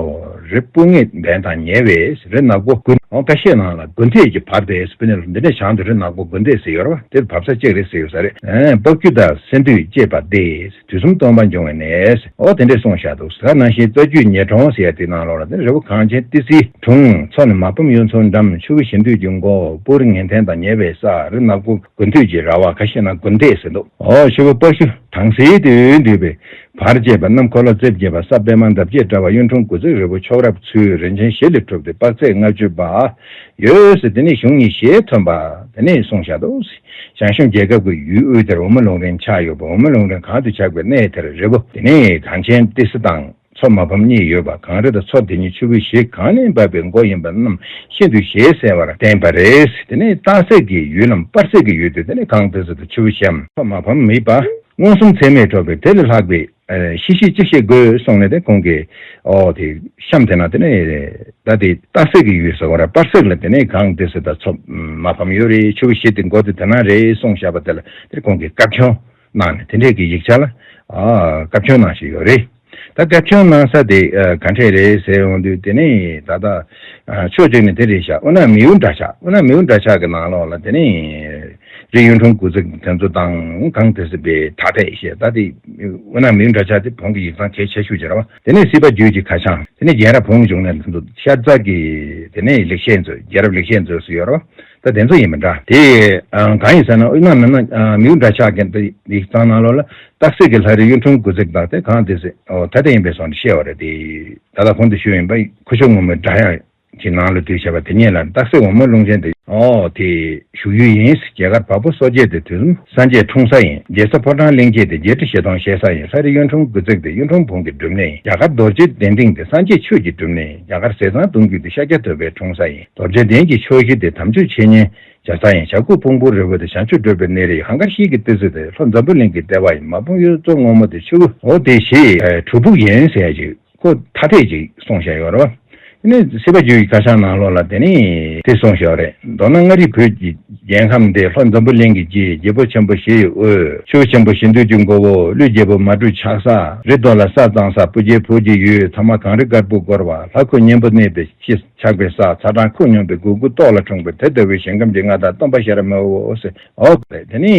རི་སྤུ་ངད་ལྡན་དང་ཉེ་བའི། རི་ནག་པོ་དགུན། འོ་ཁ་ཤས་ནང་ལ་དགུན་ཐེད་ཀྱི་བར་དེ་སྤུ་ནས་འདི་འདྲའི་ཞང་དུ་རི་ནག་པོ་དགུན་ཐེད་ཟེར་ཡོད་རེད་བ། དེ་བབས་ས་གཅིག་རེད་ཟེར་ཡོད་ས་རེད། ཨེ། པགས་ཀྱུ་དང་སེ་འདུས་བཅས་པ་སྟེ། དུས་གསུམ་སྟོང་པ་འབྱུང་བའི་གནས། འོ་དེ་འདྲས་གསུངས་བཞག་འདུག་ད་ནང་བཞིན་རྩ་རྒྱུད་ཉེ་དྲུང་ཟེར་ཡ་དེ་ནང་ལོགས་ལ་དེ་རི་བོ་གངས་ཅན་ཏི་སེའི་དྲུང་། མཚོ་ནི་མ་ཕམ་གཡུ་མཚོའི་འགྲམ། ཆུ་བོ་བཞད་འདུས་ཀྱི་མགོ། སྤུ་རི་ངད་ལྡན་དང་ཉེ་བའི་ས། རི་ནག་པོ་དགུན་ཐོད་ཀྱི་ར་བ། ཁ་ཤས་ན་དགུན་ཐེད་ཟེར་འདུག་ཨོ་ཆུ་བོ་པག་ཆུ་དྭངས་བསིལ་དུ་འདུས་པའི་བར་བཅས་པ་རྣམས། འཁོར་ལོ་རྩིབས་བརྒྱད་པ། ས་པད་མ་འདབ་བརྒྱད་བཀྲ་བ། གཡུང་དྲུང་དགུ་བརྩེགས་རི་བོ་ཆོས་རབ་ཚུལ། རིན་ཆེན་བཞི་ལས་གྲུབ་སྟེ། དཔག་ཚད་ལྔ་བཅུ་པ་ཡོད་ཟེར། དེ་ནས་གཞུང་ཉིད་ཞེས་ཐོན་པ་དེ་ནས་གསུངས་བཞག་འདུག་ཞང་ཞུང་རྒྱལ་ཁབ་ཀྱི་ཡུལ་དབུས་དེར་འོལ་མོ་ལུང་རིང་ཆགས་ཡོད་པ། འོལ་མོ་ལུང་རིང་གང་དུ་ཆགས་པའི་གནས་དེར་རི་བོ་དེ་ནས་གངས་ཅན་ཏི་སེ་དང་མཚོ་མ་ཕམ་གཉིས་ཡོད་པ། གངས་རི་དང་མཚོ་དེ་གཉིས་ཆུ་བོ་བཞི་གང་ནས་འབབ་པའི་མགོ་ཡིན་པ་རྣམས་ཤིན་ཏུ་ཞེ་གསལ་བར་བསྟན་པ་རེད། དེ་ནས་སྟག་གཟིག་གི་ཡུལ་ལམ་དཔག་ཚད་ཀྱི་ཡུལ་དུ། དེ་ནས་གངས་ཏི་སེ་དང་ཆུ་བོ་གཤམ་མཚོ་མ་ཕམ་མེད་པ། མངོན་སུམ་ཚད་མས་གྲུབ་པའི་དེ་ལས་ལྷག་པའི་ཨ་ཤེས་བྱེད་ཅི་ཞིག་དགོས་གསུངས་ནས། དེ་ཁོང་གིས་ཨོ་དེ་གཤམ་དེ་ན་དེ་ནས་ད་དེ་སྟག་གཟིག་གི་ཡུལ་ཟེར་བ་རེད། དཔག་ཚད་ལ་དེ་ནས་གངས་ཏི་སེ་དང་མཚོ་མ་ཕམ་ཡོད་རེད། ཆུ་བོ་བཞི་དེ་མགོ་དེ་དེ་ན་རེད་གསུངས་བཞག་པ་དེ་ལ་དེ་ཁོང་གིས་བཀའ་བཀྱོན་གནང་ནས། དེ་འདྲས་ཀྱི་ཡིག་ཆ་ལ་ཨ་བཀའ་བཀྱོན་གནང་བཞིན་ཡོད་རེད། ད་བཀའ་བཀྱོན་གནང་ས་དེ་ཨ་ག་འདྲས་རེད་ཟེར་ཡོང་དུས། དེ་ནས་ད་ལྟ་ཨ་ཕྱོགས་གཅིག་ནས་དེ་རེད་ཤག་དབུ་ནག་མིའུ་འདྲ་ཆགས། དབུ་ནག་མིའུ་འདྲ་ཆགས་ཀྱི་ནང་ལོགས་ལ་དེ་ནས་རི་གཡུང་དྲུང་དགུ་བརྩེགས་དེ་ཚོ་དང་གངས་ཏི་སེ་པའི་ཐ་དད་བཤད། ད་དེ་དབུ་ནག་མིའུ་འདྲ་ཆགས་དེ་བོན་གྱི་ཡིག་ཚང་གལ་ཆེ་ཤོས་ཅིག་རེད་བ། དེ་ནས་སྲིད་པ་རྒྱུད་ཀྱི་ཁ་བྱང་། དེ་ནས་རྒྱལ་རབས་བོན་གྱི་འབྱུང་གནས་དེ་ཚོ། ཤར་རྫ་གི་དེ་ནས་ལེགས་བཤད་མཛོད། རྒྱལ་རབས་ལེགས་བཤད་མཛོད་ཟེར་ཡོད་རེད་བ། ད་དེ་ཚོ་ཡིན་པ་འདྲ། དེ་ཨ་གང་ཡིན་ཟེར་ན། དབུ་ནག་མི་ནག་ཨ་མིའུ་འདྲ་ཆགས་ཀྱི་འདི་ཡིག་ཚང་ནང་ལོགས་ལ་སྟག་གཟིག་གི་ལྷ་རི་གཡུང་དྲུང་དགུ་བརྩེགས་དང་དེ་གངས་ཏི་སེ་ཨོ་ཐ་དད་ཡིན་པའི་བཟོ་འདྲ་བཤད་པ་རེད་དེ། ད་ལྟ་གོང་དུ་ཞུས་ཡིན་པ། ཁུ་བྱུག་སྔོན་མོའི་སྒྲ་དབྱངས་ཀྱི་ནང་ལ་བསྡུས་བྱས་པ་དེ་ཉིད་ལ། སྟག་གཟིག་འོལ་མོ་ལུང་ཆེན་དེ་ཨོ་དེ་བཞུགས་ཡུལ་ཡིན། རྒྱ་གར་བ་སྤུ་སོག་རྒྱལ་དེ་དུས་གསུམ་སངས་རྒྱས་འཁྲུངས་ས་ཡིན། རྒྱལ་ས་ཕོ་བྲང་གླིང་རྗེ་དེ་རྒྱལ་ཁྲི་བཞི་སྟོང་བཞེས་ས་ཡིན། ལྷ་རི་གཡུང་དྲུང་དགུ་བརྩེགས་དེ་གཡུང་དྲུང་བོན་གྱི་སྒྲུབ་གནས་ཡིན། རྒྱ་གར་རྡོ་རྗེ་གདན་སྟེང་དེ་སངས་རྒྱས་ཆོས་ཀྱི་སྒྲུབ་གནས་ཡིན། རྒྱ་གར་ཟས་གཙང་གདུང་བརྒྱུད་དེ་ཤཱཀྱ་ཐུབ་པའི་འཁྲུངས་ས་ཡིན། རྡོ་རྗེ་གདན་གྱི་ཕྱོགས་བཞི་དེ་དམ་ཆོས་འཆད་ཉན་བྱ་ས་ཡིན། བྱ་རྒོད་ཕུང་པོའི་རི་བོ་དེ་བྱང་ཆུབ་སྒྲུབ་པའི་གནས་རེད། ཧང་ཀར་ཤེལ་གྱི་ཏི་སེ་དེ་ལྷོ་འཛམ་བུ་གླིང་གི་ལྟེ་བ་ཡིན། མ་ཕམ་གཡུ་མཚོ་སྔོན་མོ་དེ་ཆུ་བོ་འོ་དེ་བཞི་གྲུ་ཕུག་ཡིན་ཟེར་ཡ་ཅིག་ཁོ་ཐ་དད་ཅིག་གསུངས་བཞག་ཡོད་རེད་བ། དེ་ནས་སྲིད་པ་རྒྱུད་ཀྱི་ཁ་བྱང་ནང་ལོགས་ལ་དེ་ནས་དེ་གསུངས་བཞག་རེད། མདོར་ན་མངའ་རིས་བོད་ཀྱི་རྒྱལ་ཁམས་དེ། ལྷོ་འཛམ་བུ་གླིང་གི་དཀྱིལ། རྒྱལ་པོ་ཆེན་པོ་བཞི་ཡི་དབུས། ཆུ་བོ་ཆེན་པོ་བཞད་འདུས་ཀྱི་མགོ་བོ། ཀླུ་རྒྱལ་པོ་མ་གྲུ་ཆགས་ས། རི་རྡོ་ལ་ས་གཙང་ས། སྤུ་རྒྱལ་བོད་ཀྱི་ཡུལ། ཐ་མ་གངས་རི་དཀར་པོའི་སྐོར་བ། ལྷ་ཁུ་གཉན་པོ་གནས་པའི་ཆེས་ཆགས་པའི་ས། ཚ་གྲང་ཁུག་སྙོམས་པའི་གུ་གུ་ཏོག་ལ་འཁྲུངས་པའི་དེ་ལྟ་བུའི་ཞིང་ཁམས་ཀྱི་མངའ་བདག་སྟོན་པ་ཤེས་རབ་མི་བོ་ཟེར། ཨོ་དེ་ནི་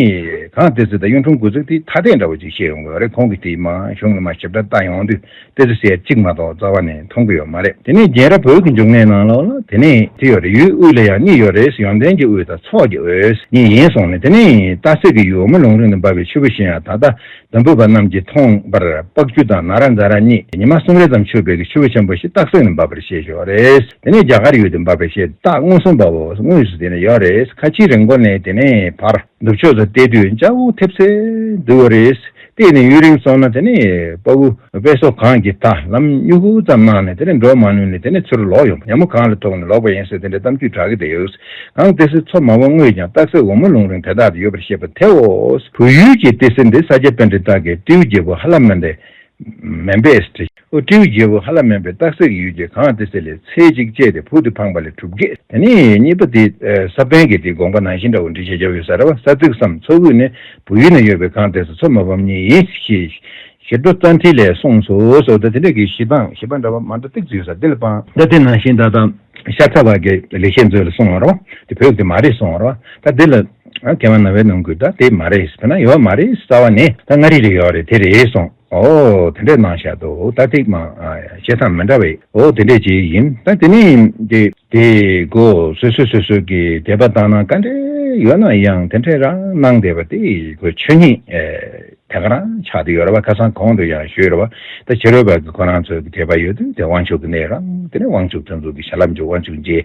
གངས་ཏི་སེ་དང་གཡུང་དྲུང་དགུ་བརྩེགས་དེ་ཐ་དད་འདྲ་བོ་ཅིག་བཤད་ཡོང་གི་ཡོད་རེད། ཁོང་གིས་དེ་མ་གཞུང་ལ་མ་ཞིབ་ཕྲ་བལྟ་ཡོང་དུས་ཏི་སེ་ཟེར་གཅིག་མ་གཏོགས་རྩ་བ་ནས་མཐོང་གི་ཡོད་མ་རེད། དེ་ནས་རྒྱལ་རབས་བོད་ཀྱི་འབྱུང་གནས་ནང་ལོགས་ལ་དེ་ནས་དེ་ཡོད་རེད། ཡུལ་དབུས་ལ་ཡང་གཉིས་ཡོད་རེད། ཡོན་ཏན་གྱི་དབུས་དང་ཚོགས་ཀྱི་དབུས་གཉིས་ཡིན་གསུངས་ནས། དེ་ནས་སྟག་གཟིག་གི་ཡུལ་འོལ་མོ་ལུང་རིང་དུ་འབབ་པའི་ཆུ་བོ་བཞི་ཡང་ད་ལྟ་འདམ་བུ་བ་རྣམས་ཀྱིས་མཐོང་བར་པག་ཆུ་དང་ན་ར་ཛ་ར་གཉིས་ཉི་མ་གསུམ་རེ་ཙམ་མཆོད་པའི་ཆུ་བོ་ཆེན་པོ་ཞིག་སྟག་གཟིག་ནས་འབབ་པར་བཤད་ཡོད་རེད། དེ་ནས་རྒྱ་གར་ཡུལ་དུ་འབབ་པའི་ཞེས་སྟག་མངོན་སུམ་འབབ་བོ་དངོས་སུ་དེ་ནས་ཡོད་རེད། ཁ་ཆེའི་རི་མགོ་ནས་དེ་ནས་བར་ནུབ་ཕྱོགས་སུ་བལྟས་དུས་ལྕགས་ཕུག་ཐེབས་སེ་འདུག་པ་རེད། བལྟས་ནས་ཡུན་རིང་སོང་ན་དེ་ནས་དཔའ་བོ་དཔལ་སོགས་གངས་ཀྱི་མཐའ་ལམ་སྨྱུ་གུ་ཙམ་སྣང་ནས་དེ་ནས་འགྲོ་མ་ནུས་ནས་དེ་ནས་ཚུར་ལོག་ཡོང་། ཉ་མོ་གངས་ལ་ཐུག་ནས་ལོག་པ་ཡིན་ཟེར་དེ་འདྲའི་གཏམ་རྒྱུད་གྲགས་ཀྱི་བསྡད་ཡོད། གངས་ཏི་སེ་མཚོ་མ་ཕམ་དངོས་ཀྱང་སྟག་གཟིག་འོལ་མོ་ལུང་རིང་དེ་དག་ཏུ་ཡོད་པར་བཤད་པ་དེའོ། བོད་ཡུལ་གྱི་ཏི་སེ་འདི་ས་སྐྱ་པཎྜི་ཏ་གིས་སྤྲེའུ་རྒྱལ་པོ་ཧ་ལམ་མན་པའི་མན་པས་ཏེ། ཨོ་སྤྲེའུ་རྒྱལ་པོ་ཧ་ལམ་མན་པས་སྟག་གཟིག་གི་ཡུལ་གྱི་གངས་ཏི་སེ་ལས་ཚད་གཅིག་བཅད་དེ་ཕུག་ཏུ་འཕངས་པ་ལས་གྲུབ་སྐད། དེ་ནས་གཉིས་པ་དེ་ས་པཎ་གྱི་དེ་དགོངས་པ་ནང་བཞིན་འདྲ་བོ་འགྲེལ་བཤད་རྒྱབ་ཡོད་ས་རེད་བ། ས་ཚིགས་སམ་མཚོ་དབུས་ནི་བོད་ཡུལ་ན་ཡོད་པའི་གངས་ཏི་སེ་མཚོ་མ་ཕམ་གཉིས་ཡིན་ཞེས་ཞི་ཁྲོ་རྩ་མཁྲིས་ལས་གསུངས་སོ་སོ། ད་དེ་འདྲ་གི་ཞི་སྟངས་ཞི་བ་འདྲ་བ་མ་འདྲ་ཏིག་ཙམ་ཡོད་ས་འདི་ལ་སྤང་། ད་དེ་ནང་བཞིན་ད་ལྟ་ཤ་ཚ་བ་གི་ལེགས་བཤད་མཛོད་ལ་གསུངས་པ་རེད་བ། དེ་བོད་དེ་མ་རེད་གསུངས་པ་རེད་བ། ད་དེ་ལ་མཁས་དབང་རྣ་བའི་ནང་གུས་ད་དེ་མ་རེད། དཔེར་ན་ཡོད་མ་རེད། རྩ་བ་ནས་ད་མངའ་རིས་ལ་ཡོད་རེད། དེ་རེད་གསུངས། ཨོ་དེ་འདྲས་གནང་བཞག་འདུག་ད་ཐིག་མ་བཤད་སྟངས་མི་འདྲ་བས། ཨོ་དེ་འདྲས་ཅིག་ཡིན། ད་དེ་ནས་དེ་དེ་གོ་སོ་སོ་སོ་སོ་གི་དད་པ་དང་ན་ག་འདྲས་ཡོད་ན་ཡང་དེ་འདྲས་རང་གནང་བསྡད་པ་དེ་གོ་ཆོས་ཉིད་ཨེ་ དེ་ག་རང་ཆགས་བསྡད་ཡོད་རེད་བ། ཁ་སང་གོང་དུ་ཡང་ཞུས་རེད་བ། ད་ཕྱི་རོལ་པ་གི་ཁོ་རང་ཚོའི་གི་དད་པ་ཡོད་དུས་དེ་དབང་ཕྱུག་གི་གནས་རང་དེ་ནས་དབང་ཕྱུག་དེ་ཚོ་གི་བྱིན་རླབས་འཇུག་དབང་ཕྱུག་རྗེ་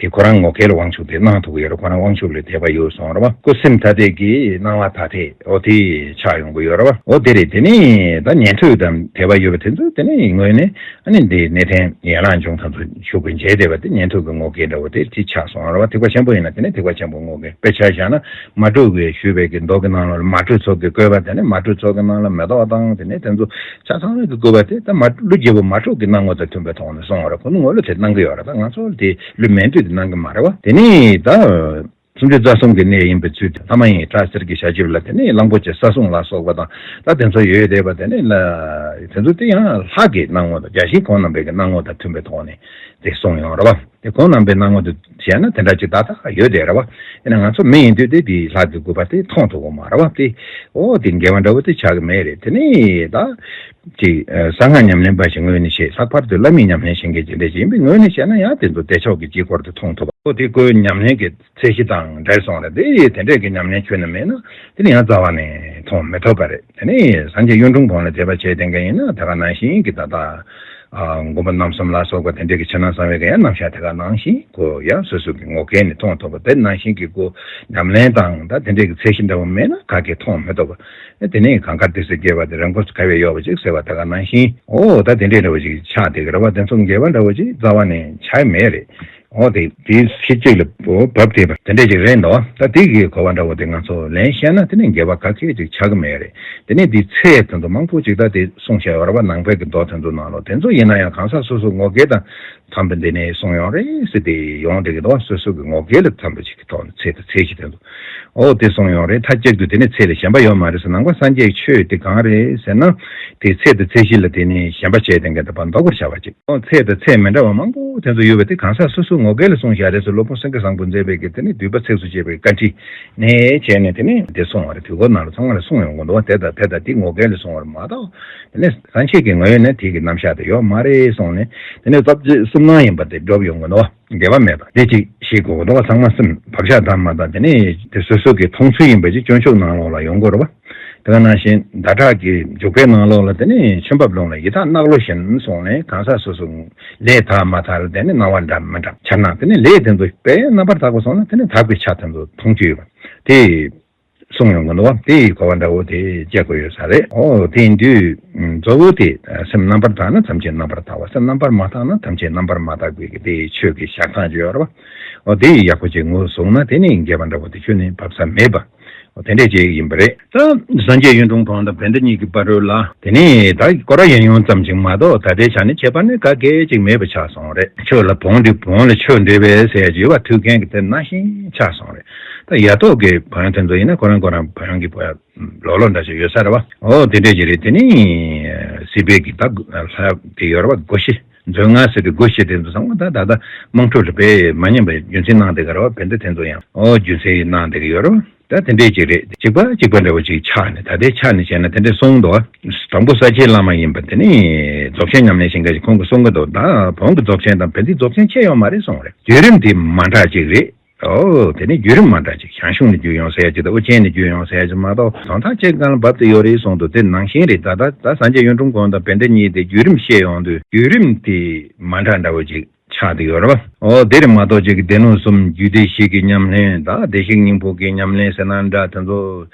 དེ་ཁོ་རང་ངོ་སྐལ་དབང་ཕྱུག་དེ་གནང་ཐུབ་ཀྱི་ཡོད་རེད། ཁོ་རང་དབང་ཕྱུག་ལ་དད་པ་ཡོད་སོང་རེད་བ། སྐུ་སེམས་ཐ་དད་ཀྱི་སྣང་བ་ཐ་དད་འོ་དེ་ཆགས་ཡོང་གི་ཡོད་རེད་བ། འོ་དེ་རེད། དེ་ནས་ད་ཉན་ཐོས་དང་དད་པ་ཡོད་པ་དེ་ཚོ་དེ་ནས་ངོས་ནས་ཨ་ནི་འདི་གནས་བརྟན་ཡན་ལག་འབྱུང་དང་ཚུལ་ཤུགས་ཀྱིས་འཇལ་བསྡད་པ་དེ་ཉན་ཐོས་ཀྱི་ངོ་སྐལ་འདྲ་བོ་དེ་དེ་ཆགས་སོང་རེད་བ། ཐེག་པ་ཆེན་པོ་ཡིན་ན་དེ་ནས་ཐེག་པ་ཆེན་པོ་ངོ་སྐལ། དཔེ་ཆ་བཞག་ན་མ་གྲོས་ཀྱིས་ཞུས་པའི་གི་མདོ་གི་ནང་ལོགས་ལ་མ་གྲོས་ཚོགས་ཀྱི་བཀོད་པ་དེ་ནས་མ་གྲོས་ཚོགས་ཀྱི་ནང་ལ་མེ་ཏོག་དང་དེ་ནས་དེ་ཚོ་ཆ་ཚང་གི་བཀོད་པ་དེ་ད་མ་ཀླུ་རྒྱལ་པོ་མ་གྲོས་ཀྱི་སྣང་ངོ་དང་མཐུན་པའི་ཐོག་ནས་སོང་བ་རེད། ཁོ་ནི་ངོ་ལ་དེ་གནང་གི་ཡོད་རེད། ད་ང་ཚོ་ལ་དེ་ཀླུ་མེ་མདོས་དེ་གནང་གི་མ་རེད་བ། དེ་ནས་ད་སུམ་ཅུ་རྩ་གསུམ་གྱི་གནས་ཡིན་པའི་ཚུལ་དེ་ལྷ་མ་ཡིན་སྐྲ་སེར་གྱི་ཞལ་ཆེམས་ལ་དེ་ནས་གླང་པོ་ཆེ་ས་སྲུང་ལ་སོགས་པ་དང་ད་དེ་ཚོ་ཡོད་བསྡད་པ་དེ་ནས་ལ་དེ་ཚོ་དེ་ཡང་ལྷ་གི་སྣང་ངོ་དང་བརྒྱ་བྱིན་ཁོང་རྣམ་པའི་གི་སྣང་ངོ་དང་མཐུན་པའི་ཐོག་ནས་དེ་གསུངས་ཡོང་རེད་བ། དེ་ཁོང་རྣམ་པའི་སྣང་ངོ་དེ་བྱས་ན་དེ་འདྲ་ཅིག་ཏག་ཏག་ཡོད་བསྡད་རེད་བ། ཡིན་ན་ང་ཚོ་མི་ཡིན་དུས་དེ་དེ་ལྷ་གི་དགོས་པ་དེ་མཐོང་ཐུབ་ཀྱི་མ་རེད་བ། དེ་འོ་དེ་འགལ་བ་འདྲ་བོ་དེ་ཆགས་ཀྱི་མེད་རེད། དེ་ནས་ད་ཅིག་གསང་སྔགས་ཉམས་ལེན་པ་ཞིག་ངོས་ནས་བཤད། ལྷག་པར་དུ་བླ་མའི་ཉམས་ལེན་བྱེད་མཁན་ཅིག་དེ་འདྲ་ཞིག་ཡིན་པའི་ངོས་ནས་བཤད་ན་ཡང་དེ་ཚོ་བདེ་མཆོག་གི་དཀྱིལ་འཁོར་དུ་མཐོང་ཐུབ་པ། འོ་དེ་ཁོའི་ཉམས་ལེན་གྱི་ཚད་གཞི་དང་འབྲེལ་སོང་རེད། དེ་དེ་འདྲས་ཀྱི་ཉམས་ལེན་ཁྱོན་ནས་མེད་ན་དེ་ནི་ཡང་རྩ་བ་ནས་མཐོང་མི་ཐུབ་པ་རེད། དེ་ནི་སངས་རྒྱས་གཡུང་དྲུང་བོན་ལ་དད་པ་བྱས་བསྡད་མཁན་ཡིན་ན་ད་ག་ནང་བཞིན་གྱི་ད་ལྟ་ཨ་མགོན་པོ་རྣམ་གསུམ་ལ་སོགས་པ་དེ་འདྲས་ཀྱི་ཕྱི་ནང་གསང་བའི་གི་ཡང་རྣམ་གཞག་དེ་ག་ནང་བཞིན་ཁོ་ཡང་སོ་སོ་གི་ངོ་སྐལ་ནས་མཐོང་ཐུབ་པ། དེ་ནང་བཞིན་གྱི་ཁོ་ཉམས་ལེན་དང་ད་དེ་འདྲས་ཀྱི་ཚད་གཞི་འདྲ་བོ་མེད་ན་ག་གེ་མཐོང་མི་ཐུབ་པ། དེ་ནས་གངས་དཀར་ཏི་སེ་བརྒྱད་པ་དེ་རི་མགོ་ག་བས་གཡོགས་པ་ཅིག་ཟེར་བ་དེ་ག་ནང་བཞིན་འོ་ད་དེ་འདྲས་འདྲ་བོ་ཅིག་ཆགས་བསྡད་ཀྱི་རེད་བ། དེ་ཚོ་འགལ་བ་འདྲ་བོ་ཅིག་རྩ་བ་ནས་ཆགས་མེད་རེད། འོ་དེ་དེའི་ཕྱི་གཅིག་ལ་འོ་བབ་བསྡད་པ་དེ་འདྲས་ཅིག་རེད་འདུག་ད་དེ་གི་གོ་བ་འདྲ་བོ་དེ་ང་ཚོ་ལན་བཤད་ན་དེ་ནས་འགལ་བ་ག་གེ་ཅིག་ཆགས་ཀྱི་མེད་རེད། དེ་ནས་དེའི་ཚད་དེ་ཚོ་མང་པོ་ཅིག་ད་དེ་གསུངས་བཞག་ཡོད་རེད་བ། ནང་པའི་གི་མདོ་དེ་ཚོ་ནང་ལོགས། དེ་ཚོ་ཡིན་ན་ཡང་གང་ཟག་སོ་སོའི་ངོ་སྐལ་དང་འཚམས་པ་འདི་ནས་གསུངས་ཡོང་རེད་ཟེར་ཏེ་ཡོང་བསྡད་ཀྱི་འདུག་སོ་སོ་གི་ངོ་སྐལ་ལ་འཚམས་པ་ཅིག་གི་ཐོག་ནས་ཚད་དང་ཚད་གཞི་དེ་ཚོ་འོ་དེ་གསུངས་ཡོང་རེད། མཐའ་གཅིག་ཏུ་དེ་ནས་ཚད་ལས་གཞན་པ་ཡོད་མ་རེད་ཟེར། ནང་པ་སངས་རྒྱས་ཆོས་དེ་གང་རེད་ཟེར་ན། དེ་ཚད་དང་ཚད་གཞི་ལ་དེ་ནས་གཞན་པ་བྱས་ཏེ་འགལ་ཟླ་བ་འདོགས་པར་བྱ་བ་ཅིག་འོ་ཚད་དང་ཚད་མི་འདྲ་བ་མང་པོ་དེ་ཚོ་ཡོད་པ་དེ་གང་ཟག་སོ་སོའི་ངོ་སྐལ་ལ་གསུངས་བཞག་རེད་ཟེར། སློབ་དཔོན་སེང་གེ་བཟང་པོས་མཛད་པའི་གི་དེ་ནས་བསྡུས་པ་ཚིགས་སུ་བཅད་པའི་བཀའ་ཁྲིད་ནས་བྱས་ནས་དེ་ནས་དེ་གསུངས་པ་རེད། དུས་འཁོར་ནང་ལ་ཚང་མ་ལ་གསུངས་ཡོང་གི་འདུག་བ། དེ་དང་དེ་དང་དེ་ངོ་སྐལ་ལ་གསུངས་པ་རེད་མ་གཏོགས། དེ་ནས་སངས་རྒྱས་ཀྱི་ངོས་ནས་དེ་གི་རྣམ་གཞག་དེ་ཡོད་མ་རེད་གསུངས་ནས། དེ་ནས་སྐབས་ཅིག་སུམ་སྣང་ཡིན་པ་དེ་སྒྲུབ་ཡོང་གི་འདུག་བ། འགལ་བ་མེད་པ་དེ་ཅིག་ཤེས་དགོས་ཀྱི་འདུག་བ། ཚང་མ་སེམས་བག་ཆགས་དམ་མ་དང་དེ་ནས་དེ་སོ་སོ་གི་མཐོང་ཚུལ་ཡིན་པ་ཅིག་སྤྱོད་ཕྱོགས་ནང་ལོགས་ལ་ཡོང་དགོས་རེད་བ། དེ་ག་ནང་བཞིན་ཟླ་གྲགས་ཀྱི་འཇུག་པའི་ནང་ལོགས་ལ་དེ་ནས་ཆོས་འབབ་ལུང་ལ་ཡི་དྭགས་ནག་ལོ་བཞིན་གསུངས་ནས་གང་ཟག་སོ་སོ་ལས་དག་མ་དག་ལ་དེ་ནས་སྣང་བ་འདྲ་མི་འདྲ་འཆར་སྣང་། དེ་ནས་ལས་དེ་ཚོ་དཔེ་རྣམ་པར་དག་པ་སོང་ན་དེ་ནས་དག་པའི་ཆ་དེ་ཚོ་མཐོང་རྒྱུ་ཡོད་པ་དེ། གསུངས་ཡོང་གི་འདུག་བ། དེ་ཡི་གོ་བ་འདྲ་བོ་དེ་བཅད་དགོས་ཡོད་ས་རེད། ཨོ་དེ་ཡིན་དུས་གཙོ་བོ་དེ་སེམས་རྣམ་པར་དག་ན་ཐམས་ཅད་རྣམ་པར་དག་པ། སེམས་རྣམ་པར་མ་དག་ན་ཐམས་ཅད་རྣམ་པར་མ་དག་པའི་གི་དེ་ཡི་ཆོས་ཀྱི་བཞག་སྟངས་ཅིག་ཡོད་རེད་བ། ཨོ་དེ་ཡི་ཡག་པོ་ཅིག་ངོས་བཟུང་ན་དེ་ནི་འགལ་བ་འདྲ་བོ་དེ་ཁྱོན་ནས་བབས་ས་མེད་པ། ཨོ་དེ་འདྲས་ཅིག་ཡིན་པ་རེད། ད་སངས་རྒྱས་གཡུང་དྲུང་བོན་དང་བན་ད་གཉིས་ཀྱི་བར་རོལ་ལ་དེ་ནི་ད་སྐོར་ར་ཡན་ཡོང་ཙམ་ཅིག་མ་གཏོགས་ད་ལྟའི་ཆ་ནས་ཁྱད་པར་ནི་ག་གེ་ཅིག་མེད་པ་ཆགས་སོང་རེད། ཆོས་ལ་བོན་འདི་བོན་ལ་ཆོས་འདྲེས་པས་ཟེར་ཡ་ཅིག་ཡོད་པ། ཐུའུ་བཀྭན་གྱི་དེ་ནང་བཞིན་ཆགས་སོང་རེད། ད་ཡ་ཐོག་གི་བོན་དེ་ཚོ་ཡིན་ན་ཁོ་རང་ཁོ་རང་བོན་གྱི་བོན་ལོག་ལོག་འདྲ་ཞིག་ཡོད་ས་རེད་བ། ཨོ་དེ་འདྲས་ཅིག་རེད། དེ་ནི་སྲིད་པའི་གི་ད་ལྷ་དེ་ཡོད་རེད་བ། སྒོ་བཞི་མཛོད་ལྔ་ཟེར་དུས་སྒོ་བཞི་དེ་ཚོ་ཚང་མ་ད་ད་ལྟ་དམངས་ཁྲོད་ལ་དཔེ་མ་ཉམས་པའི་རྒྱུན་འཛིན་གནང་བསྡད་ཀྱི་རེད་བ། བན་དེ་དེ་ཚོ་ཡང་ཨོ་རྒྱུན་འཛིན་གནང་བསྡད་ཀྱི་ཡོད་རེད་བ། ད་དེ་འདྲས་ཅིག་རེད། གཅིག་པ་གཅིག་པ་འདྲ་བོ་ཅིག་ཆགས་ནས་ད་ལྟའི་ཆ་ནས་བྱས་ན་དེ་འདྲས་གསུངས་འདུག་དང་པོ་ས་སྐྱའི་བླ་མ་ཡིན་པ་དེ་ནི་རྫོགས་ཆེན་ཉམས་ལེན་ཞིང་ཁ་ཞིག་ཁོང་གིས་གསུང་གི་འདུག་ད་བོན་གྱི་རྫོགས་ཆེན་དང་བན་དེའི་རྫོགས་ཆེན་ཁྱད་ཡོད་མ་རེད་གསུངས་རེད། བརྒྱུད་རིམ་དེ་མ་འདྲ་ཅིག་རེད། ཨོ་དེ་ནི་བརྒྱུད་རིམ་མ་འདྲ་ཅིག་ཞང་ཞུང་ནས་བརྒྱུད་ཡོང་ཟེར་ཡ་ཅིག་དང་ཨོ་རྒྱན་ནས་བརྒྱུད་ཡོང་ཟེར་ཡ་ཅིག་མ་གཏོགས་དོན་དག་གཅིག་སྒང་ལ་བབས་ཏེ་ཡོད་རེད་གསུངས་འདུག་དེ་ནང་བཞིན་རེད། ད་ད་ད་སངས་རྒྱས་གཡུང་དྲུང་བོན་དང་བན་དེ་གཉིས་དེ་བརྒྱུད་རིམ་བཤད་ཡོང་དུས་བརྒྱུད་རིམ་དེ་མ་འདྲ་འདྲ་བོ་ཅིག་ཆགས་བསྡད་ཡོད་རེད་བ། ཨོ་དེ་རེད་མ་གཏོགས་ཅིག་གི་སྡེ་སྣོད་གསུམ་རྒྱུད་སྡེ་བཞི་གི་ཉམས་ལེན་དང་བདེ་གཤེགས་སྙིང་པོ་གི་ཉམས་ལེན་ཟེར་ན་འདྲ། དེ་ཚོ་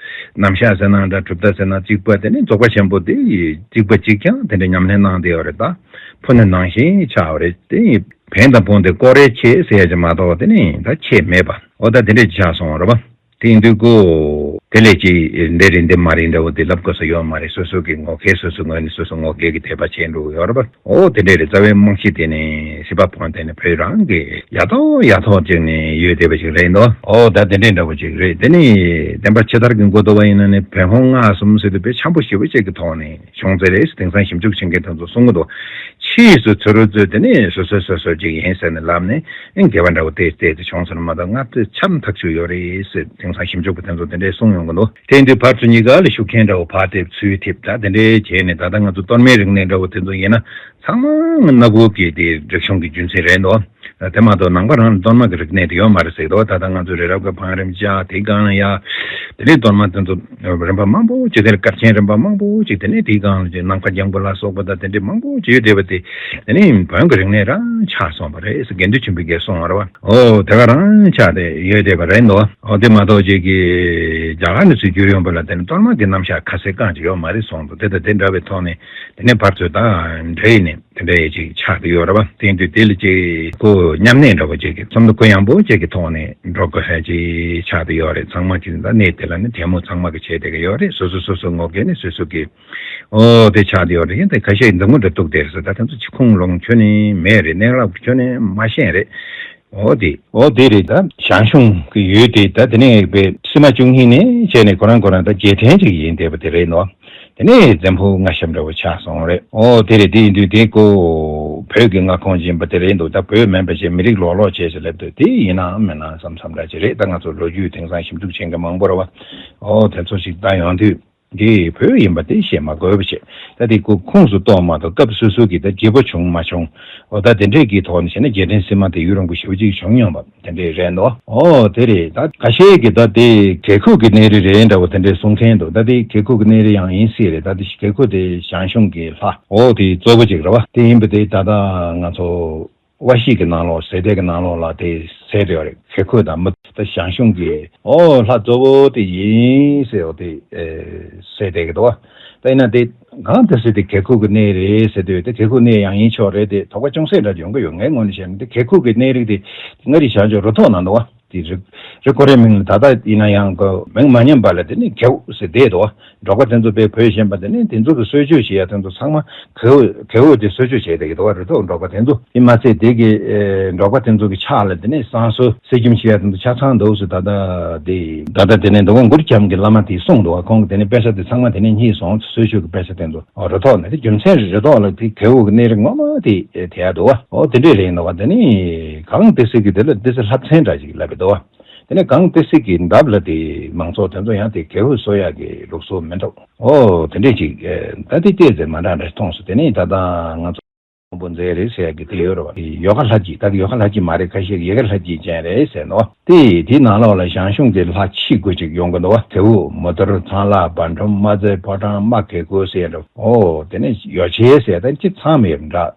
རྣམ་གཞག་ཟེར་ན་འདྲ། གྲུབ་མཐའ་ཟེར་ན་གཅིག་པ། དེ་ནི་རྫོགས་པ་ཆེན་པོ་དེ་གཅིག་པ་གཅིག་རྐྱང་དེ་འདྲ་ཉམས་ལེན་གནང་བསྡད་ཡོད་རེད། ད་ཕུ་ནུ་ནང་བཞིན་ཆགས་པ་རེད། དེ་བན་དང་བོན་དེ་སྐོར་རའི་ཁྱད་ཟེར་ཡ་ཅིག་མ་གཏོགས་དེ་ནི་ད་ཁྱད་མེད་པ། ཨོ་ད་དེ་འདྲས་ཆགས་སོང་བ་རེད་བ། དེ་ཡིན་དུས་ཀོ། དེ་ལས་ཀྱི་འདི་རེད་འདི་མ་རེད་འདྲ་བོ་དེ་ལབ་དགོས་ས་ཡོད་མ་རེད། སོ་སོ་གི་ངོ་སྐལ་སོ་སོའི་ངོས་ནས་སོ་སོ་ངོ་སྐལ་གྱི་དད་པ་བྱས་འགྲོ་གི་ཡོད་རེད་པ། ཨོ་དེ་འདྲས་རེད། རྩ་བའི་རྨང་གཞི་དེ་ནི་སྲིད་པ་བོན་དེ་ནི་བོད་རང་གི་ཡ་ཐོག་ཡ་ཐོག་ཅིག་ནས་ཡོད་བསྡད་པ་ཞིག་རེད་འདུག་ཨོ་ད་དེ་འདྲས་འདྲ་བོ་ཅིག་རེད། དེ་ནི་བསྟན་པ་ཕྱི་དར་གྱི་འགོ་བསྡུ་བ་ཡིན་ན་ནི་བོན་ཧོང་སྔགས་གསུམ་ཟེར་དུས་དཔེ་འཆམ་པོ་ཞེ་པོ་ཅིག་གི་ཐོག་ནས་བྱུང་ཚེ་རེད། དེང་སང་ཞིབ་འཇུག་བྱེད་མཁན་དེ་ཚོ་གསུང་གི་འདུག་ཕྱིས་སུ་ཚུར་རོལ་ཚོས་དེ་ནི་སོ་སོའི་སོ་སོ་ཅིག་ཡིན་ཟེར་ནས་ལབ་ནས་འགལ་བ་འདྲ་བོ་ཏོག་ཙམ་ཏོག་ཙམ་བྱུང་སོང་མ་གཏོགས་སྔར་དུས་འཆམ་ཐག་ཆོད་ཡོད་རེད་ཟེར་དེང་སང་ཞིབ་འཇུག་པ་དེ་ཚོ་དེ་འདྲས་གསུང་ཡོང་གི་འདུག་དེ་ཡིན་དུས་ཕར་ཚུར་གཉིས་ཀ་ལ་ཤུགས་རྐྱེན་འདྲ་བོ་ཕར་ཐེབས་ཚུར་ཐེབས། ད་དེ་འདྲས་བྱས་ནས་ད་ལྟ་ང་ཚོ་གཏོར་མའི་རིག་གནས་འདྲ་བོ་དེ་ཚོ་ཡིན་ན་ཚང་མ་སྣ་བུག་གི་དེ་རིག་གཞུང་གི་རྒྱུན་འཛིན་རེད་འདུག་དེ་མ་གཏོགས་ནང་པ་རང་ལ་གཏོར་མ་གི་རིག་གནས་དེ་ཡོད་མ་རེད་ཟེར་གི་འདུག་ད་ལྟ་ང་ཚོ་རི་རབ་ཀྱི་བང་རིམ་བཅའ་དེའི་སྒང་ལ་ཡ། དེ་ནས་གཏོར་མ་དེ་ཚོ་རིམ་པ་མང་པོ་ཅིག་དེར་སྐར་ཆེན་རིམ་པ་མང་པོ་ཅིག་དེ་ནས་དེའི་སྒང་ལ་ཅིག་ནམ་མཁའ་རྒྱང་བུ་ལ་སོགས་པ་དང་དེ་འདྲའི་མང་པོ་ཅིག་ཡོད་བསྡད་པ་དེ། དེ་ནས་བོན་གྱི་རིག་གནས་རང་ཆགས་སོང་བ་རེད་ཟེར་དགེ་འདུན་ཆོས་འཕེལ་གྱིས་གསུངས་པ་རེད་བ། ཨོ་དེ་ག་རང་ཆགས་ཏེ་ཡོད་བསྡད་པ་རེད་འདུག་ཨོ་དེ་མ་གཏོགས་ཅིག་གི་རྒྱ་གར་ནས་ཚུར་བསྒྱུར་ཡོང་བ་ལ་དེ་ནས་གཏོར་མ་གི་རྣམ་གཞག་ཁ་གསལ་གང་ཅིག་ཡོད་མ་རེད་གསུངས་འདུག་དེ་དང་དེ་འདྲ་བའི་ཐོག་ནས་དེ་ནས་ཕར་ཚུར་དང་འདྲ་ཡིན་ནས། དེ་འདྲ་ཡི་ཅིག་ཆགས་ཀྱི་ཡོད་རེད་བ། དེ་ཡིན་དུས་དེ་ལ་ཅིག་ཁོ་མཉམ་གནས་འདྲ་བོ་ཅིག་གི་བསམ་བློ་ཁོ་ཡངས་པོ་ཅིག་གི་ཐོག་ནས་འགྲོ་དགོས་ཧ་ཅིག་ཆགས་ཀྱི་ཡོད་རེད། ཚང་མ་ཅིག་ད་གནས་དེ་ལ་ནི་དེ་མོ་ཚང་མ་གི་བྱས་བསྡད་ཀྱི་ཡོད་རེད། སོ་སོ་སོ་སོ་ངོ་སྐལ་ནི་སོ་སོ་གི་ཨོ་དེ་ཆགས་ཀྱི་ཡོད་རེད། ཡིན་ད་ཁ་ཤས་འཛིང་མོ་འདྲ་གཏུག་བསྡད་རེད་ཟེར། ད་དེ་ཚོ་ཅིག་ཁུངས་ལུང་ཁྱོན་ནས་མེད་རེད། གནས་བབ་ཁྱོན་ནས་མ་ཤེས་རེད། ཨོ་དེ་ཨོ་དེ་རེད། ད་ཞང་ཞུང་གི་ཡུལ་དེ་ད་དེ་ནས་པའི་སི་མ་བཅུ་གཉིས་ནས་བྱས་ནས་ཁོ་རང་ཁོ་རང་ད་རྗེས་དྲན་ཅིག་ཡིན་བསྡད་པ་དེ་རེད་ནོ། དེ་ནས་འཛམ་བུ་མངའ་ཞབས་འདྲ་བོ་ཆགས་སོང་རེད། ཨོ་དེ་རེད། དེ་ཡིན་དུས་དེ་ཀོ་བོད་ཀྱི་མངའ་ཁོངས་ཡིན་པ་དེ་རེད་འདུག་ད་བོད་མིན་པ་ཞིག་མི་རིགས་ལོག་ལོག་བྱས་ཞེས་ལབ་དུས་དེ་ཡིན་ནམ་མིན་ནམ་བསམ་བསམ་འདྲ་ཅིག་རེད། ད་ང་ཚོ་ལོ་རྒྱུས་དེང་སང་ཞིབ་འཇུག་བྱེད་མཁན་མང་པོ་རེད་བ། ཨོ་དེ་ཚོ་ཞིག་ལྟ་ཡོང་དུས་དེ་བོད་ཡིན་པ་དེ་བཤད་མ་དགོས་པ་བྱས། ད་དེ་ཀོ་ཁོངས་སུ་གཏོགས་མ་གཏོགས་སྐབས་སོ་སོ་གི་ད་བརྗེ་པོ་བྱུང་མ་བྱུང་། ཨོ་ད་དེ་འདྲས་ཀྱི་ཐོག་ནས་བྱས་ན་རྗེས་དྲན་སི་མ་དེ་ཡུན་རིང་པོ་ཞེ་པོ་ཅིག་བྱུང་མྱོང་བ། དེ་འདྲས་རེད་འདུག་ཨོ་དེ་རེད། ད་ཁ་ཤས་ཀྱིས་ད་དེ་གེ་ཁུག་གི་གནས་རི་རེད་འདྲ་བོ་དེ་འདྲས་གསུང་མཁན་འདུག་ད་དེ་གེ་ཁུག་གི་གནས་རི་ཡང་ཡིན་སྲིད་རེད། ད་དེ་གེ་ཁུག་དེ་ཞང་ཞུང་གི་ལྷ་ཨོ་དེ་གཙོ་བོ་ཅིག་རེད་བ། དེ་ཡིན་པ་དེ་ད་ལྟ་ང་ཚོ་དབའ་བཞེད་ཀྱི་ནང་ལོགས་ཟེར་དེ་གི་ནང་ལོགས་ལ་དེ་ཟེར་དེ་ཡོད་རེད། གེ་ཁུག་དང་མི་ད་ཞང་ཞུང་གི་ཨོ་ལྷ་གཙོ་བོ་དེ་ཡིན་ཟེར་ཨོ་དེ་ཟེར་དེ་གི་འདུག་ད་ཡིན་ན་དེ་གང་དེ་སྲིད་དེ་གེ་ཁུག་གི་གནས་རེད་ཟེར་དུས་དེ་གེ་ཁུག་གནས་ཡང་ཡིན་ཆོག་རེད། དེ་དོགས་པ་ཅུང་ཟད་འདྲ་ཡོང་གི་ཡོད། ངའི་ངོས་ནས་བཤད་ན་དེ་གེ་ཁུག་གི་གནས་རིགས་དེ་མངའ་རིས་བྱང་ཕྱོགས་རུ་ཐོག་ན་འདུག་བ། དེ་རི་རི་ཀོ་རའི་མིང་ལ་ད་ལྟ་ཡིན་ན་ཡང་གི་མིང་མ་ཉམས་པ་ལ་དེ་ནི་གེའུ་ཟེར་བསྡད་འདུག་བ། འབྲོག་པ་དེ་ཚོ་དཔེ་བོད་ཞེན་པ་དེ་ནི་དེ་ཚོ་གི་གསོ་བཅོས་བྱེད་ཡ་དེ་ཚོ་ཚང་མ་གེའུ་གེའུ་དེ་གསོ་བཅོས་བྱས་བསྡད་ཀྱི་འདུག་བ། རི་ཐོག་འབྲོག་པ་དེ་ཚོ་དེ་མ་ཚད་དེ་གི་འབྲོག་པ་དེ་ཚོ་གི་ཕྱག་ལ་དེ་ནི་བསང་གསོལ་གསེར་སྐྱེམས་བྱེད་ཡ་དེ་ཚོ་ཆ་ཚང་འདུག་ཟེར། ད་ལྟ་དེ་ད་ལྟ་དེ་ནི་འདུག་བ། གུར་གྱམ་གི་བླ་མ་དེས་གསུངས་འདུག་བ། ཁོང་གི་དེ་ནི་དཔེ་ཆ་དེ་ཚང་མ་དེ་ནི་རྙེད་སོང་། གསོ་བཅོས་གི་དཔེ་ཆ་དེ་ཚོ། ཨོ་རི་ཐོག་ནས་དེ་རྒྱུ་མཚན་རེད། རི་ཐོག་ལ་དེ་གེའུ་གི་གནས་རི་ངོ་མ་དེ་དེ་ཡ་འདུག་བ། ཨོ་དེ་འདྲས་རེད་འདུག་བ། དེ་ནི་གངས་ཏི་སེ་གི་དེ་ལ་ཏི་སེ་ལྷ་བཙན་འདྲ་ཞིག་ལབ་པའི་འདུག་བ། དེ་ནས་གངས་ཏི་སེ་གི་འདབས་ལ་དེ་མང་ཚོགས་དེ་ཚོ་ཡང་དེ་གེའུ་གསོ་ཡག་གི་ལུགས་སྲོལ་མི་འདུག་ཨོ་དེ་འདྲས་ཅིག་ད་དེ་ཏོག་ཙམ་མ་འདྲ་འདྲ་མཐོང་སོང་། དེ་ནས་ད་ལྟ་ང་ཚོ་དབང་པོ་མཛད་རེད་ཟེར་ཡག་གི་དེ་ཡོད་རེད་བ། ཡོ་ག་ལྷ་སྐྱིད། ད་ཡོ་ག་ལྷ་སྐྱིད་མ་རེད། ཁ་ཤས་ཡི་གེ་ལྷ་སྐྱིད་ཅན་རེད་ཟེར་ནོ། དེ་དེའི་ནང་ལོགས་ལ་ཞང་ཞུང་གི་ལྷ་ཆེ་དགུ་ཅིག་ཡོང་གི་འདུག་བ། ཐེའུ་མུ་ཏུར་ཚང་ལྷ་བ་འབྲོམ་རྨ་རྫས་ཕོ་བྲང་རྨ་གེ་ཁུ་ཟེར་འདྲ། ཨོ་དེ་ནས་ཡོ་ཆེ་ཟེར་ད་ཅི་ཚང་མེད་འདྲ།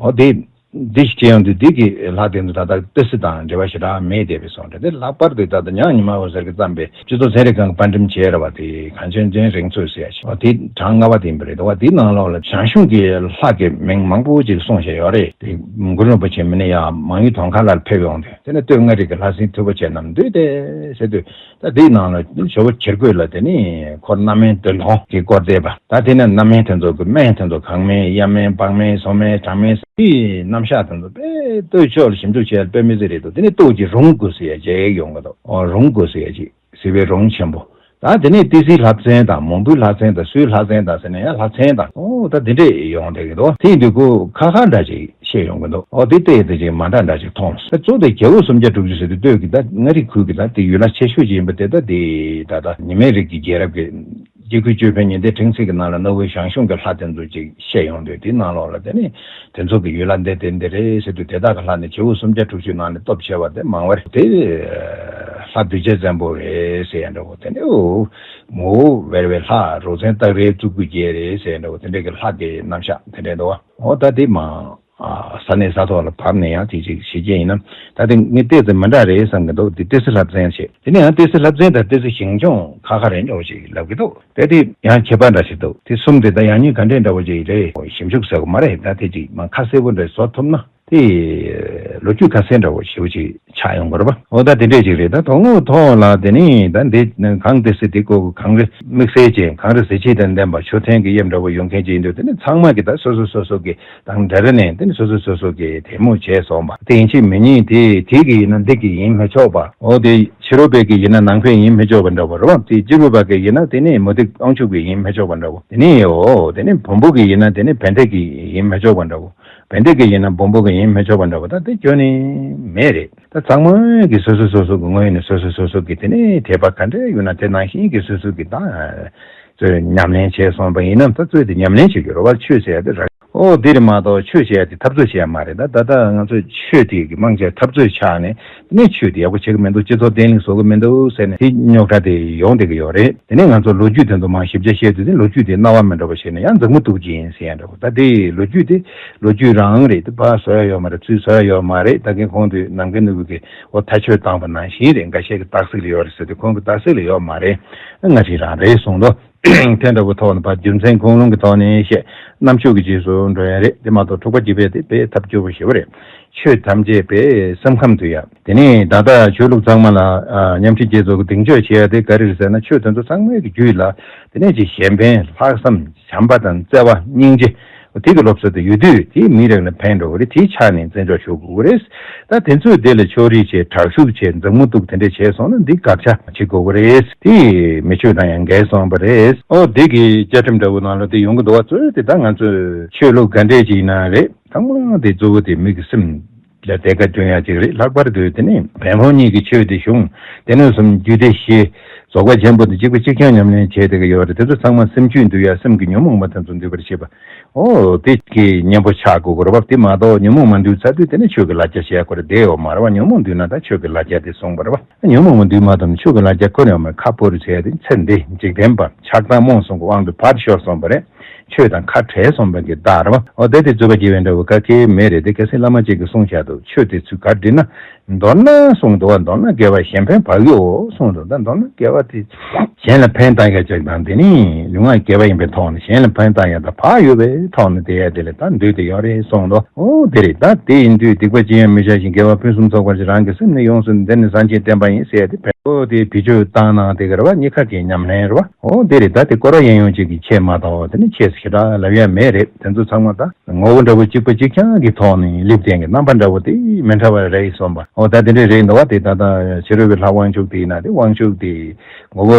ཨོ་དེ་འདི་ཞིག་བྱས་ཡོང་དུས་འདི་གི་ལྷ་དེ་ཚོ་ད་ལྟ་ཏི་སེ་དང་འབྲེལ་བ་ཞེ་དྲག་མེད་བསྡད་པའི་སོང་འདྲ། དེ་ལྷག་པར་དུ་ད་ལྟ་ཉང་ཉི་མ་འོད་ཟེར་གྱིས་བརྩམས་པའི་སྤྱི་ཚོགས་ཚན་རིག་ཁང་གི་པར་འགྲེམས་བྱས་རེད་བ། དེ་གངས་ཅན་ལྗོན་རིང་མཛོད་ཟེར་ཡ་ཞིག་ཨོ་དེ་གྲངས་ལྔ་པ་དེ་ཡིན་པ་རེད་འདུག་བ། དེའི་ནང་ལོགས་ལ་ཞང་ཞུང་གི་ལྷ་གི་མིང་མང་པོ་ཅིག་གསུངས་བཞག་ཡོད་རེད། དེ་གུ་རུ་རིན་པོ་ཆེ་མི་ནི་ཡ་མང་ཡུལ་དོང་ཁ་ལ་ཕེབས་ཡོང་དུས་དེ་ནས་སྟོད་མངའ་རིས་ཀྱི་ལྷ་སྲིན་མཐུ་བོ་ཆེ་རྣམས་འདུས་ཏེ་ཟེར་དུས། ད་དེའི་ནང་ལ་ཇོ་བོ་ཁྱི་རྒོད་ལ་དེ་ནི་འཁོར་རྣམ་སྨིན་དོན་མཐོང་གི་སྐོར་བསྡད་པ། ད་དེ་ནི་རྣམ་སྨིན་དེ་ཚོ་གི་སྨན་དེ་ཚོ་གངས་སྨན་གཡའ་སྨན་སྤང་སྨན་ཟོ་སྨན་གྲང་སྨན་ཟེར་དེའི་རྣམ་གཞག་དེ་ཚོ་དཔེ་སྟོད་ཕྱོགས་ལ་ཞིབ་འཇུག་བྱས་དཔེ་མི་སྲིད་རེད་འདུག་དེ་ནི་སྟོད་ཀྱི་རོང་དགུ་ཟེར་ཡ་ཅིག་ཡོང་གི་འདུག་ཨོ་རོང་དགུ་ཟེར་ཡ་ཅིག་ཟེར་བའི་རོང་ཆེན་པོ། ད་དེ་ནས་ཏི་སེའི་ལྷ་བཙན་དང་མོན་བུའི་ལྷ་བཙན་དང་སུའི་ལྷ་བཙན་དང་ཟེར་ནས་ཡང་ལྷ་བཙན་དང་ཨོ་ད་དེ་འདྲས་ཡོང་བསྡད་ཀྱི་འདུག་དེ་ཡིན་དུས་ཁོ་ཁ་ཁ་འདྲ་ཅིག་བཤད་ཡོང་གི་འདུག་ཨོ་དེ་ལྟས་དེ་ཅིག་མ་འདྲ་འདྲ་ཅིག་མཐོང་སོང་། གཙོ་དེ་རྒྱལ་པོ་སུམ་བརྒྱ་དྲུག་ཅུ་ཟེར་དུས་སྟོད་ཀྱི་ད་མངའ་རིས་ཁུལ་གྱི་ད་དེ་ཡུལ་ལྷ་ཆེ་ཤོས་ཅིག་ཡིན་པ་དེ་ད་དེ་ད་ད་ཉི་མའི་རིགས་ཀྱི་རྒྱལ་རབས་ཀྱི་སྐྱེ་རྒུའི་ཅོད་པན་ཉི་ཟླའི་འཕྲེང་ཚིག་གི་ནང་ལ་གནའ་བོའི་ཞང་ཞུང་གི་ལྷ་དེ་ཚོ་ཅིག་བཤད་ཡོང་དུས་དེའི་ནང་ལོགས་ལ་དེ་ནི་དེ་ཚོ་གི་ཡུལ་ལྷ་འདི་དེ་འདི་རེད་ཟེར་དུས་དེ་དག་གི་ལྷ་ནི་རྒྱལ་པོ་སུམ་བརྒྱ་དྲུག་ཅུའི་ནང་ནས་སྟོབས་ཆེ་བ་དེ་མང་བ་རེད། དེ་ལྷ་གདུལ་བྱ་བཙན་པོ་རེད་ཟེར་ཡ་འདྲ་བོ། དེ་ནི་འོ་མོ་བེར་བའི་ལྷ་རོ་ཚན་སྟག་རལ་གཙུག་གི་རྒྱལ་རེད་ཟེར་ཡ་འདྲ་བོ། དེ་འདྲ་གི་ལྷ་དེའི་རྣམ་གཞག་དེ་འདྲ་འདུག་བ། འོ་ད་དེ་མ་ཨ་ས་གནས་ས་ཐོག་ལ་བབས་ནས་ཡང་དེ་ཅིག་ཤེས་ཀྱི་ཡིན་ན། ད་དེ་ངས་ཏོག་ཙམ་མི་འདྲ་རེད་བསམ་གྱི་འདུག་དེ་ཏི་སེ་ལྷ་བཙན་བྱས། དེ་ནས་ཡང་ཏི་སེ་ལྷ་བཙན་དང་ཏི་སེ་ཞིང་སྐྱོང་ཁ་ཁ་རེད་འདྲ་བོ་ཞིག་ལབ་ཀྱི་འདུག་དེ་དེ་ཡང་ཁྱད་པར་འདྲ་ཞིག་འདུག་དེ་གསུམ་དེ་ད་ཡང་སྙིང་ག་འདྲས་འདྲ་བོ་ཞིག་རེད། ཞིབ་འཇུག་ཟེར་བ་མ་རེད། ད་དེ་ཅིག་མ་ཁ་གསལ་པོ་འདྲ་བཟོ་ཐུབ་ན་དེ་ལོ་རྒྱུས་ཁ་གསལ་འདྲ་བོ་ཞེ་པོ་ཅིག་ཆགས་ཡོང་གི་རེད་པ། འོ་ད་དེ་འདྲས་ཅིག་རེད། ད་དོན་དངོས་ཐོག་ལ་དེ་ནི་ད་འདི་གངས་ཏི་སེ་དེ་ཀོ་གངས་རི་དམིགས་བསལ་ཅན་གངས་རི་གཟི་བརྗིད་དང་ལྡན་པ་ཆུ་ཚན་གྱི་དབྱིབས་འདྲ་བོ་ཡོང་མཁན་ཅིག་ཡིན་དུས་དེ་ནི་ཚང་མ་གི་ད་སོ་སོ་སོ་སོ་གི་དང་འབྲེལ་ནས་དེ་ནི་སོ་སོ་སོ་སོ་གི་དེ་མོ་བྱས་སོང་བ། དེ་ཡིན་གཅིག་མིན་གཉིས་དེ་དེ་གི་ཡིན་ན་འདི་གི་ཡིན་མི་ཆོག་པ། འོ་དེ་ཕྱི་རོལ་པའི་གི་ཡིན་ན་ནང་པའི་ཡིན་མི་ཆོག་པ་འདྲ་བོ་རེད་བ། དེ་སྤྱི་རོལ་པ་གི་ཡིན་ན་དེ་ནི་མུ་སྟེགས་དབང་ཕྱུག་གི་ཡིན་མི་ཆོག་པ་འདྲ་བོ། དེ་ནི་འོ་དེ་ནི་བོན་པོ་གི་ཡིན་ན་དེ་ནི་བན་དེ་གི་ཡིན་མི་ཆོག་པ་འདྲ་བོ། བན་དེ་གི་ཡིན་ན་བོན་པོ་གི་ཡིན་མི་ཆོག་པ་འདྲ་བོ། ད་དེ་ཁྱོན་ནས་མེད་རེད། ད་ཚང་མ་གི་སོ་སོ་སོ་སོ་གི་ངོས་ནས་སོ་སོ་སོ་སོ་གི་དེ་ནི་དད་པ་ག་འདྲ་ཡོད་ན་དེ་ནང་བཞིན་གི་སོ་སོ་གི་ད་ཚོས་ཉམས་ལེན་བྱས་སོང་བ་ཡིན་ན། ད་ཚོས་དེ་ཉམས་ལེན་བྱེད་རྒྱུ་རེད་བ། ཆོས་ཟེར་ཡ་དེ་རང་ ཨོ་འདི་རེད་མ་གཏོགས་ཆོས་བྱེད་ཡ་དེ་འཐབ་རྩོད་བྱེད་ཡ་མ་རེད། ད་ད་ལྟ་ང་ཚོས་ཆོས་དེ་གི་མང་ཆེ་འཐབ་རྩོད་ཆགས་ནས། དེ་ནས་ཆོས་དེ་ཡག་པོ་བྱེད་ཀྱི་མི་འདུག་སྤྱི་ཚོགས་བརྟན་ལྷིང་བཟོ་གི་མི་འདུག་ཟེར་ནས་དེ་རྙོག་དྲ་དེ་ཡོང་བསྡད་ཀྱི་ཡོད་རེད། དེ་ནས་ང་ཚོ་ལོ་རྒྱུས་དེ་ཚོ་མང་ཞིབ་ཆ་བཤད་དུས་དེ་ལོ་རྒྱུས་དེ་རྣ་བ་མི་འགྲོ་བ་བྱས་ནས་ཡང་མཛུབ་མོ་གཏུག་གི་ཡིན་ཟེར་ཡ་འདྲ་བོ། ད་དེ་ལོ་རྒྱུས་དེ་ལོ་རྒྱུས་རང་རེད། དེ་ཕར་བཟོ་ཡ་ཡོད་མ་རེད། ཚུར་བཟོ་ཡ་ཡོད་མ་རེད། ད་གིན་གོང་དུ་ནམ་མཁའི་ནོར་བུ་གིས་འོ་ཐག་གཅོད་བཏང་པ་ནང་བཞིན་རེད། འགའ་ཤས་ཀྱི་རྟགས་གཟིགས་ལ་ཡོད་རེད་ཟེར་དུས་ཁོང་གི་རྟགས་གཟིགས་ལ་ཡོད་མ་རེད། ང་ཅིག་རང་རེད་གསུངས་འདུག་དེ་འདྲ་བོ་ཐོག་ནས་ཕར་རྒྱུ་མཚན་ཁུངས་ལུང་གི་ཐོག་ནས་བཤད། རྣམ་དཔྱོད་ཀྱི་རྗེས་སུ་འགྲོ་ཡ་རེད། དེ་མ་གཏོགས་འཁྲུག་པ་བརྗེ་བའི་དེ་དཔེ་ཐབས་སྐྱོ་པོ་ཞེ་པོ་རེད། ཆོས་ཐམས་ཅད་པའི་སེམས་ཁམས་འདུལ་ཡ། དེ་ནས་ད་ལྟ་ཆོས་ལུགས་ཚང་མ་ལ་ཨ་མཉམ་ཞུགས་རྒྱལ་ཚོགས་ཀྱི་གདེང་འཇོག་བྱེད་ཡ་དེ་ག་རེ་རེད་ཟེར་ན། ཆོས་དེ་ཚོ་ཚང་མའི་གི་རྒྱུད་ལ་དེ་ནས་ཅིག་གཞན་ཕན་ལྷག་བསམ་བྱམས་པ་དང་བརྩེ་བ་སྙིང་རྗེ་དེ་གི་སློབ་གསོ་དེ་ཡོད་དུས་དེ་མི་རིགས་ལ་ཕན་འགྲོ་གི་རེད། དེའི་ཆ་ནས་བརྩི་འཇོག་ཞུ་དགོས་ཀྱི་རེད། ད་དེ་ཚོས་དེ་ལ་ཕྱོགས་རིས་བྱས། དྲག་ཤུགས་བྱས། མཛུབ་མོ་གཏུག་དེ་འདྲས་བྱས་སོང་ན་འདི་དགག་བྱ་བྱེད་དགོས་ཀྱི་རེད། དེ་མི་ཆོས་དང་ཡང་འགལ་སོང་བ་རེད། ཨོ་འདི་གི་བཅའ་ཁྲིམས་འདྲ་བོ་ནང་ལ་དེ་ཡོང་གི་འདུག་བ། གཙོ་བོ་དེ་ད་ང་ཚོས་ཆོས་ལུགས་ག་འདྲས་ཅིག་ཡིན་ན་རེད། ཚང་མ་དེ་གཙོ་བོ་དེ་མི་གི་སེམས་ལ་དེ་ག་སྐྱོན་ཡ་ཅིག་རེད། ལྷག་པར་དུ་དེ་ནི་བན་ཧོང་གཉིས་ཀྱི་ཆོས་དེ་གཞུང་སྡེ་སྣོད་གསུམ་རྒྱུད་སྡེ་བཞི་རྫོགས་པ་ཆེན་པོ་དང་གཅིག་པ་གཅིག་རྐྱང་ཉམས་ལེན་བྱས་དེ་ག་ཡོད་རེད། དེ་ཚོ་ཚང་མ་སེམས་རྒྱུད་འདུལ་ཡ། སེམས་ཀྱི་ཉོན་མོངས་པ་དེ་ཚོ་འདུལ་བར་བྱེད་པ། ཨོ་དེ་གི་གཉེན་པོ་ཆགས་དགོས་ཀྱི་རེད་བ། དེ་མ་གཏོགས་ཉོན་མོངས་མ་འདུལ་ཚར་དུས་དེ་ནི་ཆོས་ཀྱི་ལ་རྒྱ་བྱེད་ཡ་ཁོ་རེ་བསྡད་ཡོད་མ་རེད་བ། ཉོན་མོངས་འདུལ་ན་ད་ཆོས་ཀྱི་ལ་རྒྱ་དེ་སོང་བ་རེད་བ། ཉོན་མོངས་མ་འདུལ་མ་ཐུབ་ན་ཆོས་ཀྱི་ལ་རྒྱ་ཁོ་རེ་ཡོད་མ་རེད། ཁ་ཕོ་རུ་བྱས་ཏེ་ཚེ་འདི་འཇིག་རྟེན་པ་ཆགས་སྡང་རྨོངས་གསུམ་གྱི་དབང་དུ་ཕར་ཤོར་སོང་བ་རེད། ཆོས་དང་ཁ་བྲལ་སོང་བ་གི་བརྡ་རེད་བ། ཨོ་དེ་དེ་རྩོད་པ་རྒྱས་པའི་འདྲ་བོ་ག་གེ་མེད་རེད། དེ་སྐལ་སྲིད་བླ་མ་གཅིག་གིས་གསུངས་བཞག་འདུག་ཆོས་དེ་ཚུལ་ག་འདྲི་ན། མདོར་ན་གསུངས་འདུག་བ། མདོར་ན་དགེ་བ་གཞན་ཕན་བག་ཡོད་གསུངས་འདུག་ད་མདོར་ན་དགེ་བ་དེ་གཞན་ལ་ཕན་བཏགས་ཡ་ཅིག་དང་། དེ་ནི་ལུས་ངག་དགེ་བ་ཡིན་པའི་ཐོག་ནས་གཞན་ལ་ཕན་བཏགས་ཡ་དང་བག་ཡོད་པའི་ཐོག་ནས་བསྡད་ཡ་དེ་ལ་ད་འདོད་དེ་ཡོད་རེད་གསུངས་འདུག་ཨོ་དེ་རེད། ད་དེ་ཡིན་དུས་སྡིག་པ་ཅི་ཡང་མི་བྱ་ཞིང་། དགེ་བ་ཕུན་སུམ་ཚོགས་པར་བྱེད། རང་གི་སེམས་ནི་ཡོངས་སུ་འདི་ནི་སངས་རྒྱས་བསྟན་པ་ཡིན་ཟེར་ཡ་དེ་ཕན། ཨོ་དེ་བེད་སྤྱོད་བཏང་ན་དེ་ག་རེད་བ། གཉིས་ཀ་གི་ཉམས་ལེན་རེད་བ། ཨོ་དེ་རེད། ད་དེ་སྐོར་བ་གཡས་གཡོན་ཅིག་གི་ཆེད་མ་གཏོགས་དེ་ནི་ཆེས་ཞེ་དྲག་ལབ་ཡ་མེད་རེད། དེ་ཚོ་ཚང་མ་ད་ངོ་བོ་འདྲ་བོ་གཅིག་པ་གཅིག་རྐྱང་གི་ཐོག་ནས་ལེབ་བསྟན་གྱི་རྣམ་པ་འདྲ་བོ་དེ་མི་འདྲ་བ་རེད་གསུངས་པ། འོ་ད་དེ་འདྲས་རེད་འདུག་བ། དེ་ད་ལྟ་ཕྱི་རོལ་པའི་ལྷ་དབང་ཕྱུག་དེ་ཡིན་ན་དེ་དབང་ཕྱུག་དེ་ངོ་བོ་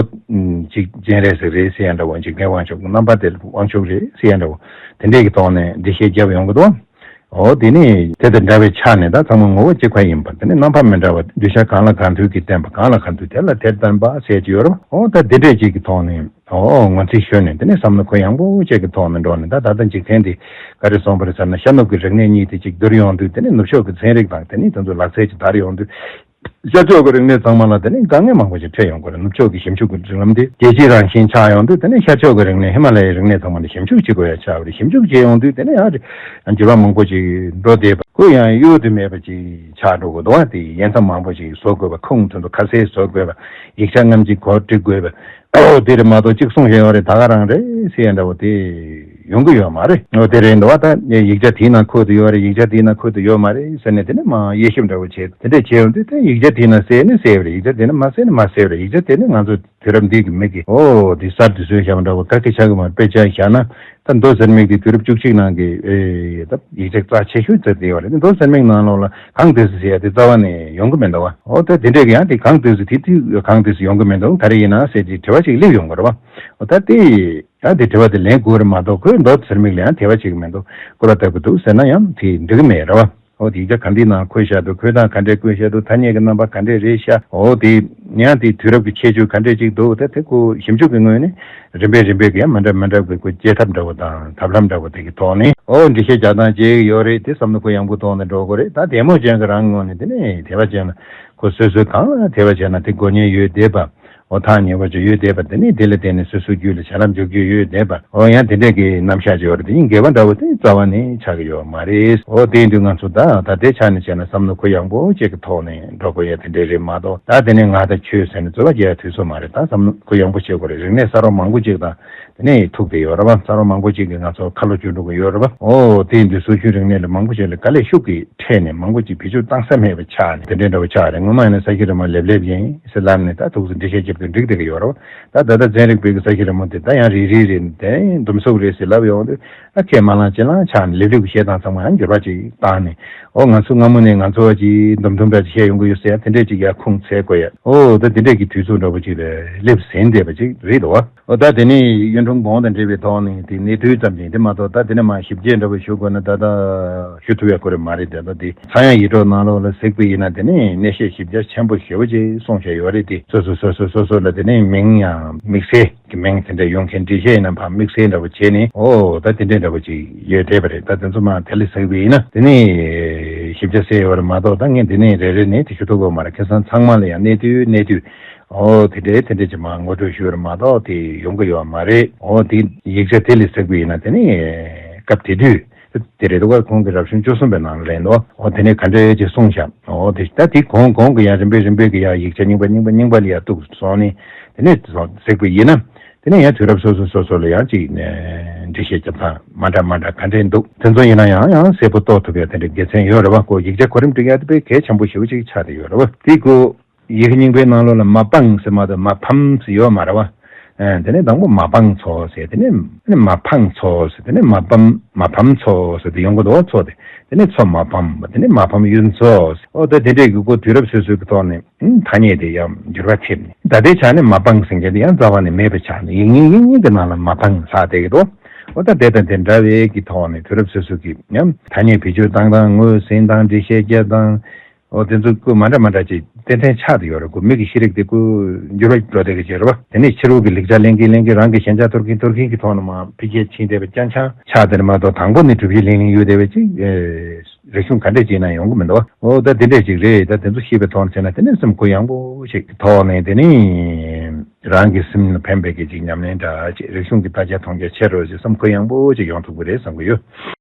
གཅིག་སྦྱིན་རེད་ཟེར་རེད་ཟེར་ཡ་འདྲ་བོ། འཇིག་རྟེན་དབང་ཕྱུག་རྣམ་པ་དེ་དབང་ཕྱུག་རེད་ཟེར་ཡ་འདྲ་བོ། དེ་འདྲས་ཀྱི་ཐོག་ནས་འགྲེལ་བཤད་བརྒྱབ་ཡོང་གི་འདུག་འོ་དེ་ནས་དེ་དང་འདྲ་བའི་ཆ་ནས་ད་ཚང་མ་ངོ་བོ་གཅིག་པ་ཡིན་པ། དེ་ནས་རྣམ་པ་མི་འདྲ་བ། གདུལ་བྱ་གང་ལ་གང་འདུལ་གྱིས་བསྟན་པ། གང་ལ་གང་འདུལ་དེ་ལ་དེར་བསྟན་པ་ཟེར་གྱི་ཡོད་རེད། འོ་ད་དེ་འདྲས་ཅིག་གི་ཐོག་ནས། ཨོ་ངོས་འཛིན་ཞུས་ནས་དེ་ནས་བསམ་བློ་ཁོ་ཡངས་པོ་བྱས་ཀྱི་ཐོག་ནས་འགྲོ་ནས། ད་ད་ལྟ་འཇིག་རྟེན་འདི་ག་རེ་སོང་བ་རེད་ཟེར་ན། ཤར་ནུབ་ཀྱི་རིག་གནས་གཉིས་དེ་གཅིག་བསྡུར་ཡོང་དུས་དེ་ནས་ནུབ་ཕྱོགས་ཀྱི་ཚན་རིག་དང་དེ་ནས་དེ་ཚོ་ལག་རྩལ་གྱི་དར་ཡོང་དུས། ཤར་ཕྱོགས་ཀྱི་རིག་གནས་ཚང་མ་ལ་དེ་ནས་དཀའ་ངལ་མང་པོ་ཞིག་འཕྲད་ཡོང་གི་རེད། ནུབ་ཕྱོགས་ཀྱི་ཞིབ་འཇུག་གི་སྒྲིག་ལམ་དེ་རྒྱལ་སྤྱིའི་རང་བཞིན་ཆགས་ཡོང་དུས་དེ་ནས་ཤར་ཕྱོགས་ཀྱི་རིག་གནས་ཧི་མ་ལ་ཡའི་རིག་གནས་ཚང་མ་ལ་ཞིབ་འཇུག་བྱེད་དགོས་ཡ་ཆགས་པ་རེད། ཞིབ་འཇུག་བྱས་ཡོང་དུས་དེ་ནས་ཡང་འགྱུར་བ་མང་པོ་ཞིག་འགྲོ་བསྡད་པ། ཁོ་ཡང་གཡོལ་དུ་མེད་པ་ཅིག་ཆགས་འགྲོ་གི་འདུག་བ། དེ་ཡིག་ཚང་མང་པོ་ཞིག་བཟོ་དགོས་པ། ཁུངས་དེ་ཚོ་ཁ་གསལ་བཟོ་དགོས་པ། ཡིག་ཆ་སྔ་ཕྱི་གོ་སྒྲིག་དགོས་པ། ཨོ་དེ་རེད་མ་གཏོགས་གཅིག་གསུང་བཞིན་ཡོད་རེད། ད་ག་རང་རེད་ཟེར་ཡ་འདྲ་བོ་དེ་ཡོང་གི་ཡོད་མ་རེད། ཨོ་དེ་རེད་འདུག་བ། ད་ཡིག་ཆ་དེའི་ནང་འཁོད་དུ་ཡོད་རེད། ཡིག་ཆ་དེའི་ནང་འཁོད་དུ་ཡོད་མ་རེད་ཟེར་ནས་དེ་ནས་མར་དབྱེ་ཞིབ་འདྲ་བོ་བྱས། དེ་འདྲས་བྱས་ཡོང་དུས་དེ་ཡིག་ཆ་དེའི་ནང་གསལ་ནི་གསལ་བ་རེད། ཡིག་ཆ་དེ་ནི་མ་གསལ་ནི་མ་གསལ་བ་རེད། ཡིག་ཆ་དེ་ནི་ང་ཚོ་དུས་རབས་འདི་གི་མི་གི་ཨོ་དེ་གསར་དུ་བཟོས་བཞག་པ་འདྲ་བོ་ག་གེ་ཆགས་ཀྱི་མ་རེད། དཔེ་ཆ་བཞག་ན་ད་མདོ་ཟེར་མིག་དེ་དུས་རབས་བཅུ་གཅིག་ནང་གི་ཨེ་ད་ཡིག་ཆ་རྩ་ཆེ་ཤོས་ཚད་དེ་ཡོད་རེད། མདོ་ཟེར་མིག་ནང་ལོགས་ལ་གང་དེ་ཟེར་ཡ་དེ་རྩ་བ་ནས་ཡོང་གི་མི་འདུག་བ། ཨོ་ད་དེ་འདྲས་ཀྱི་ཡང་དེ་གང་དེ་ཟེར་དེ་དུས་གང་དེ་ཟེར་ཡོང་གི་མི་འདུག་ག་རེ་ཡིན་ན་ཟེར་དེ་དྲི་བ་ཅིག་སླེབས་ཡོང་གི་རེད་བ། ཨོ་ད་དེ་ཡང་དེ་དྲི་བ་དེ་ལན་དགོས་རེད་མ་གཏོགས་ཁོས་མདོ་ཟེར་མིག་ལ་ཡང་དེ་བ་ཅིག་མི་འདུག་སྐོར་བ་ལྟ་བུ་འདུག་ཟེར་ན་ཡང་དེ་འགྲིག་གི་མེད་རེད་བ། ཨོ་དེ་ཡིག་ཆ་ག་འདི་ནང་འཁོད་བཞག་འདུག་འཁོད་སྟངས་ག་འདྲས་བཀོད་བཞག་འདུག་ཐ་སྙད་ཀྱི་རྣམ་པ་ག་འདྲས་རེད་ཤག་ཨོ་དེ་ཡང་དེ་དུས་རབས་ཀྱི་ཁྱད་ཆོས་ག་འདྲས་ཅིག་འདུག་དེ་དེ་ཁོ་ཞིབ་འཇུག་གི་ངོས་ནས་རིམ་པས་རིམ་པས་ཀྱི་ཡང་མི་འདྲ་མི་འདྲ་བའི་ཁོ་བྱེད་ཐབས་འདྲ་བོ་དང་ཐབས་ལམ་འདྲ་བོ་དེ་གི་ཐོག་ནས་ཨོ་འགྲེལ་བཤད་རྒྱག་སྟངས་བྱེད་ཀྱི་ཡོད་རེད། དེ་བསམ་བློ་ཁོ་ཡངས་པོ་ཐོག་ནས་འགྲོ་དགོས་རེད། ད་དེ་མོ་ཅན་གྱི་རང་ངོས་ནས་དེ་ནས་དེ་བ་ཅན་ལ་ཁོ་སོ་སོའི་གང་ལ་དེ་བ་བྱས་ན་དེ་དགོས་ཉེན་ཡོད་བསྡད་པ། འོ་ཐག་ཉེ་བ་ཅིག་ཡོད་བསྡད་པ་དེ་ནི་དེ་ལ་བརྟེན་ནས་སོ་སོའི་རྒྱུད་ལ་བྱ་ལམ་འཇུག་རྒྱུ་ཡོད་བསྡད་པ། འོ་ཡང་དེ་འདྲས་ཀྱི་རྣམ་གཞག་ཅིག་ཡོད་རེད། དེ་ཡིན་དགེ་བ་འདྲ་བོ་དེ་རྩ་བ་ནས་ཆགས་ཀྱི་ཡོད་མ་རེད། འོ་དེ་ཡིན་དུས་ང་ཚོ་ད་ད་ལྟའི་ཆ་ནས་བྱས་ན་བསམ་བློ་ཁོ་ཡངས་པོ་ཅིག་གི་ཐོག་ནས་འགྲོ་དགོས་ཡ་དེ་འདྲས་རེད་མ་གཏོགས། ད་དེ་ནས་ང་ད་ཆོས་ཟེར་ནས་རྩོད་པ་རྒྱག་ཡ་དུས་ཚོད་མ་རེད། ད་བསམ་བློ་ཁོ་ཡངས་པོ་བྱེད་དགོས་རེད། རིག་གནས་གསར་བ་མང་པོ་ཅིག་དང་དེ་ནས་ཐུག་བསྡད་ཡོད་རེད་པ། གསར་བ་མང་པོ་ཅིག་གིས་ང་ཚོ་ཁ་ལོ་བསྒྱུར་འགྲོ་གི་ཡོད་རེད་པ། འོ་དེ་ཡིན་དུས་སྲོལ་རྒྱུན་རིག་གནས་ལ་མང་པོ་ཅིག་ལ་དཀའ་ལས་ཤུགས་ཀྱིས་འཕྲད་ནས་མང་པོ་ཅིག་བེད་སྤྱོད་བཏང་ས་མེད་པ་ཆགས་ནས་དེ་འདྲའི་འདྲ་བོ་ཆགས་རེད། སྔོན་མ་ཡིན་ན་ས་སྐྱ་རིང་མོ་ལེབ་ལེབ་ཡིན་ཟེར་ལབ་ནས་ད་ཐུགས་སུ་འགྲེལ་བཤད་བརྒྱབ་དུས་འགྲིག་བསྡད་ཀྱི་ཡོད་རེད་པ། ད་ད་ལྟ་ཚན་རིག་པའི་གི་ས་སྐྱ་རིང་མོ་དེ་ད་ཡང་རིལ་རིལ་རེད། དེ་འདུམ་སོག་རེད་ཟེར་ལབ་ཡོང་དུས་ཨ་ཁས་མ་བླངས་ཅི་བླངས་ཆགས་ནས་ལེབ་ལེབ་ཀྱི་བཤད་སྟངས་ཚང་མ་ཡང་འགྱུར་བ་ཅིག་བཏང་ནས། འོ་ང་ཚོ་སྔ་མོ་ནས་ང་ཚོ་ཅིག་འདུམ་འདུམ་འདྲ་ཅིག་བཤད་ཡོང་གི་ཡོད་ཟེར་ཡ་དེ་འདྲས་ཅིག་ཡར་ཁུངས་འཚོལ་དགོས་ཡ། འོ་ད་དེ་འདྲས་ཀྱི་དུས་ཚོད་འདྲ་བོ་ཅིག་ལ་སླེབས་ཟིན་བསྡད་པ་ཅིག་རེད་འདུག་བ། འོ་ད་དེ་ནས་གཡུང་དྲུང་སྒོམ་དང་འབྲེལ་བའི་ཐོག་ནས་དེ་གནས་ཚུལ་ཙམ་ཅིག་དེ་མ་གཏོགས་ད་དེ་ནས་མར་ཞིབ་རྒྱས་འདྲ་བོ་ཞུ་དགོས་ན་ད་ལྟ་ཞུ་ཐུབ་ཡ་ཁོ་རེ་མ་རེད། དེ་ད་དེ་ཚངས་དབྱངས་ཡིད་འཕྲོག་ནང་ལོགས་ལ་གཟིགས་པ་ཡིན་ན་དེ་ནས་གནས་བཤད་ཞིབ་རྒྱས་ཆེན་པོ་ཞེ་པོ་ཅིག་གསུངས་བཞག་ཡོད་རེད། དེ་སོ་སོ་སོ་སོ་སོ་ སོ་ལ་དེ་ནས་མིང་ཡང་དམིགས་བསལ་གྱི་མིང་དེ་འདྲ་ཡོང་མཁན་འགྲེལ་བཤད་ཡིན་ན་ཕར་དམིགས་བསལ་འདྲ་པོ་བྱས་ནས། ཨོ་ད་དེ་འདྲ་འདྲ་པོ་ཅིག་ཡོད་བསྡད་པ་རེད། ད་དེ་ཚོ་མར་དེ་ལས་གཟིགས་པ་ཡིན་ན། དེ་ནས་ཞིབ་ཆ་གསལ་ཡོད་རེད་མ་གཏོགས། ད་ངས་འདི་ནས་རེ་རེ་ནས་དེ་ཞུ་ཐུབ་ཀྱི་ཡོད་མ་རེད། ཁ་སང་ཚང་མ་ལ་ཡང་གནས་དུས་གནས་དུས། ཨོ་དེ་འདྲའི་དེ་འདྲ་ཅིག་མར་ངོ་སྤྲོད་ཞུས་པ་རེད་མ་གཏོགས་དེ་ཡོང་གི་ཡོད་མ་རེད། ཨོ་དེ་ཡིག་ཆ་དེ་ལས་གཟིགས་པ་ཡིན་ན། དེ་ནས་སྐབས་དེ་དུས་དེ་རེད་འདུག་ག་ཁོང་གི་རབ་བྱུང་བཅུ་གསུམ་པའི་ནང་ལ་རེད་འདུག་ཨོ་དེ་ནས་ག་འདྲ་ཅིག་གསུངས་ཤག་ཨོ་དེ་ད་དེ་གོང་གོང་གི་ཡང་རིམ་པས་རིམ་པས་ཀྱི་ཡང་ཡིག་ཆ་རྙིང་པ་རྙིང་པ་རྙིང་པ་ལ་ཡང་གཏུགས་སོང་ནས། དེ་ནས་གཟིགས་པ་ཡིན་ན། དེ་ནས་ཡང་དུས་རབས་སོ་སོ་སོ་སོ་ལ་ཡང་ཅིག་ནས་འགྲེལ་བཤད་རྒྱབ་སྟངས་མ་འདྲ་མ་འདྲ་ག་འདྲས་འདུག་དེ་ཚོ་ཡིན་ན་ཡང་ཡང་གསལ་པོ་རྟོགས་ཐུབ་ཡ་དེ་འདྲའི་དགེ་མཚན་ཡོད་རེད་བ། ཁོ་ཡིག་ཆ་གོ་རིམ་སྒྲིག་ཡ་དེ་དཔེ་གལ་ཆེན་པོ་ཞེ་པོ་ཅིག་ཆགས་བསྡད་ཡོད་རེད་བ། དེ་ཁོ་ཡི་གེ་རྙིང་པའི་ནང་ལོགས་ལ་མ་པང་ཟེར་མ་གཏོགས་མ་ཕམ་ཟེར་ཡོད་མ་རེད་བ། ཨ་དེ་ནས་དང་པོ་མ་པང་ཚོ་ཟེར། དེ་ནས་ཨ་ནི་མ་ཕང་ཚོ་ཟེར། དེ་ནས་མ་པམ་མ་ཕམ་ཚོ་ཟེར་དེ་ཡོང་གི་འདུག་ཚོ་དེ། དེ་ནས་ཚོ་མ་ཕམ། དེ་ནས་མ་ཕམ་གཡུ་མཚོ་ཟེར། ཨོ་ད་དེ་འདྲས་ཀྱི་ཁོ་དུས་རབས་སོ་སོའི་གི་ཐོག་ནས་ཨ་ཐ་སྙད་དེ་ཡང་འགྱུར་བ་ཐེབས་ནས། ད་ལྟའི་ཆ་ནས་མ་པང་ཟེར་མཁན་དེ་ཡང་རྩ་བ་ནས་མེད་པའི་ཆ་ནས། ཡིག་རྙིང་ཡིག་རྙིང་གི་ནང་ལ་མ་པང་ལྷག་བསྡད་ཀྱི་འདུག་ཨོ་ད་དེ་དང་དེ་འདྲ་བའི་གི་ཐོག་ནས་དུས་རབས་སོ་སོ་གི་ཡང་ཐ་སྙད་བེད་སྤྱོད་བཏང་སྟངས། ངོས་ཟིན་སྟངས། འགྲེལ་བཤད་རྒྱག་སྟངས། ཨོ་དེ་ཚོ་ཁོ་མ་འདྲ་མ་འདྲ་ཅིག་ཏན་ཏན་ཆགས་བསྡད་ཡོད་རེད། ཁོ་མི་གི་ཤེས་རིག་དེ་ཁོ་འགྱུར་བ་འགྲོ་བསྡད་ཀྱི་ཅིག་རེད་བ། དེ་ནས་ཕྱི་རོལ་གྱི་ལེགས་ཆ་ལེན་གིན་ལེན་གིན། རང་གི་ཞན་ཆ་འཐོར་གིན་འཐོར་གིན་གྱི་ཐོག་ནས་མར་འཕེལ་རྒྱས་ཕྱིན་བསྡད་པའི་རྐྱེན་ཆགས་ཆགས་བསྡད་རེད་མ་གཏོགས། དང་པོ་ནས་གྲུབ་གཞི་ལིང་ལིང་ཡོད་བསྡད་པའི་ཅིག་ཨེ་རིག་གཞུང་ག་འདྲས་ཅིག་ན་ཡོང་གི་མི་འདུག་བ། ཨོ་ད་དེ་འདྲས་ཅིག་རེད། ད་དེ་ཚོ་ཤེས་པའི་ཐོག་ནས་བྱས་ན། དེ་ནས་སེམས་གུ་ཡངས་པོ་ཞིག་གི་ཐོག་ནས། དེ་ནས་རང་གི་སེམས་ལ་ཕན་པའི་གི་ཅིག་ཉམས་ལེན་འདྲ་ཅིག་རིག་གཞུང་གི་ལྟ་རྒྱ་མཐོང་རྒྱ་ཆེ་རུ་ཅིག་སེམས་གུ་ཡངས་པོ་ཅིག་ཡོང་ཐུབ་ཀྱི་རེད་བསམ་གི་ཡོད།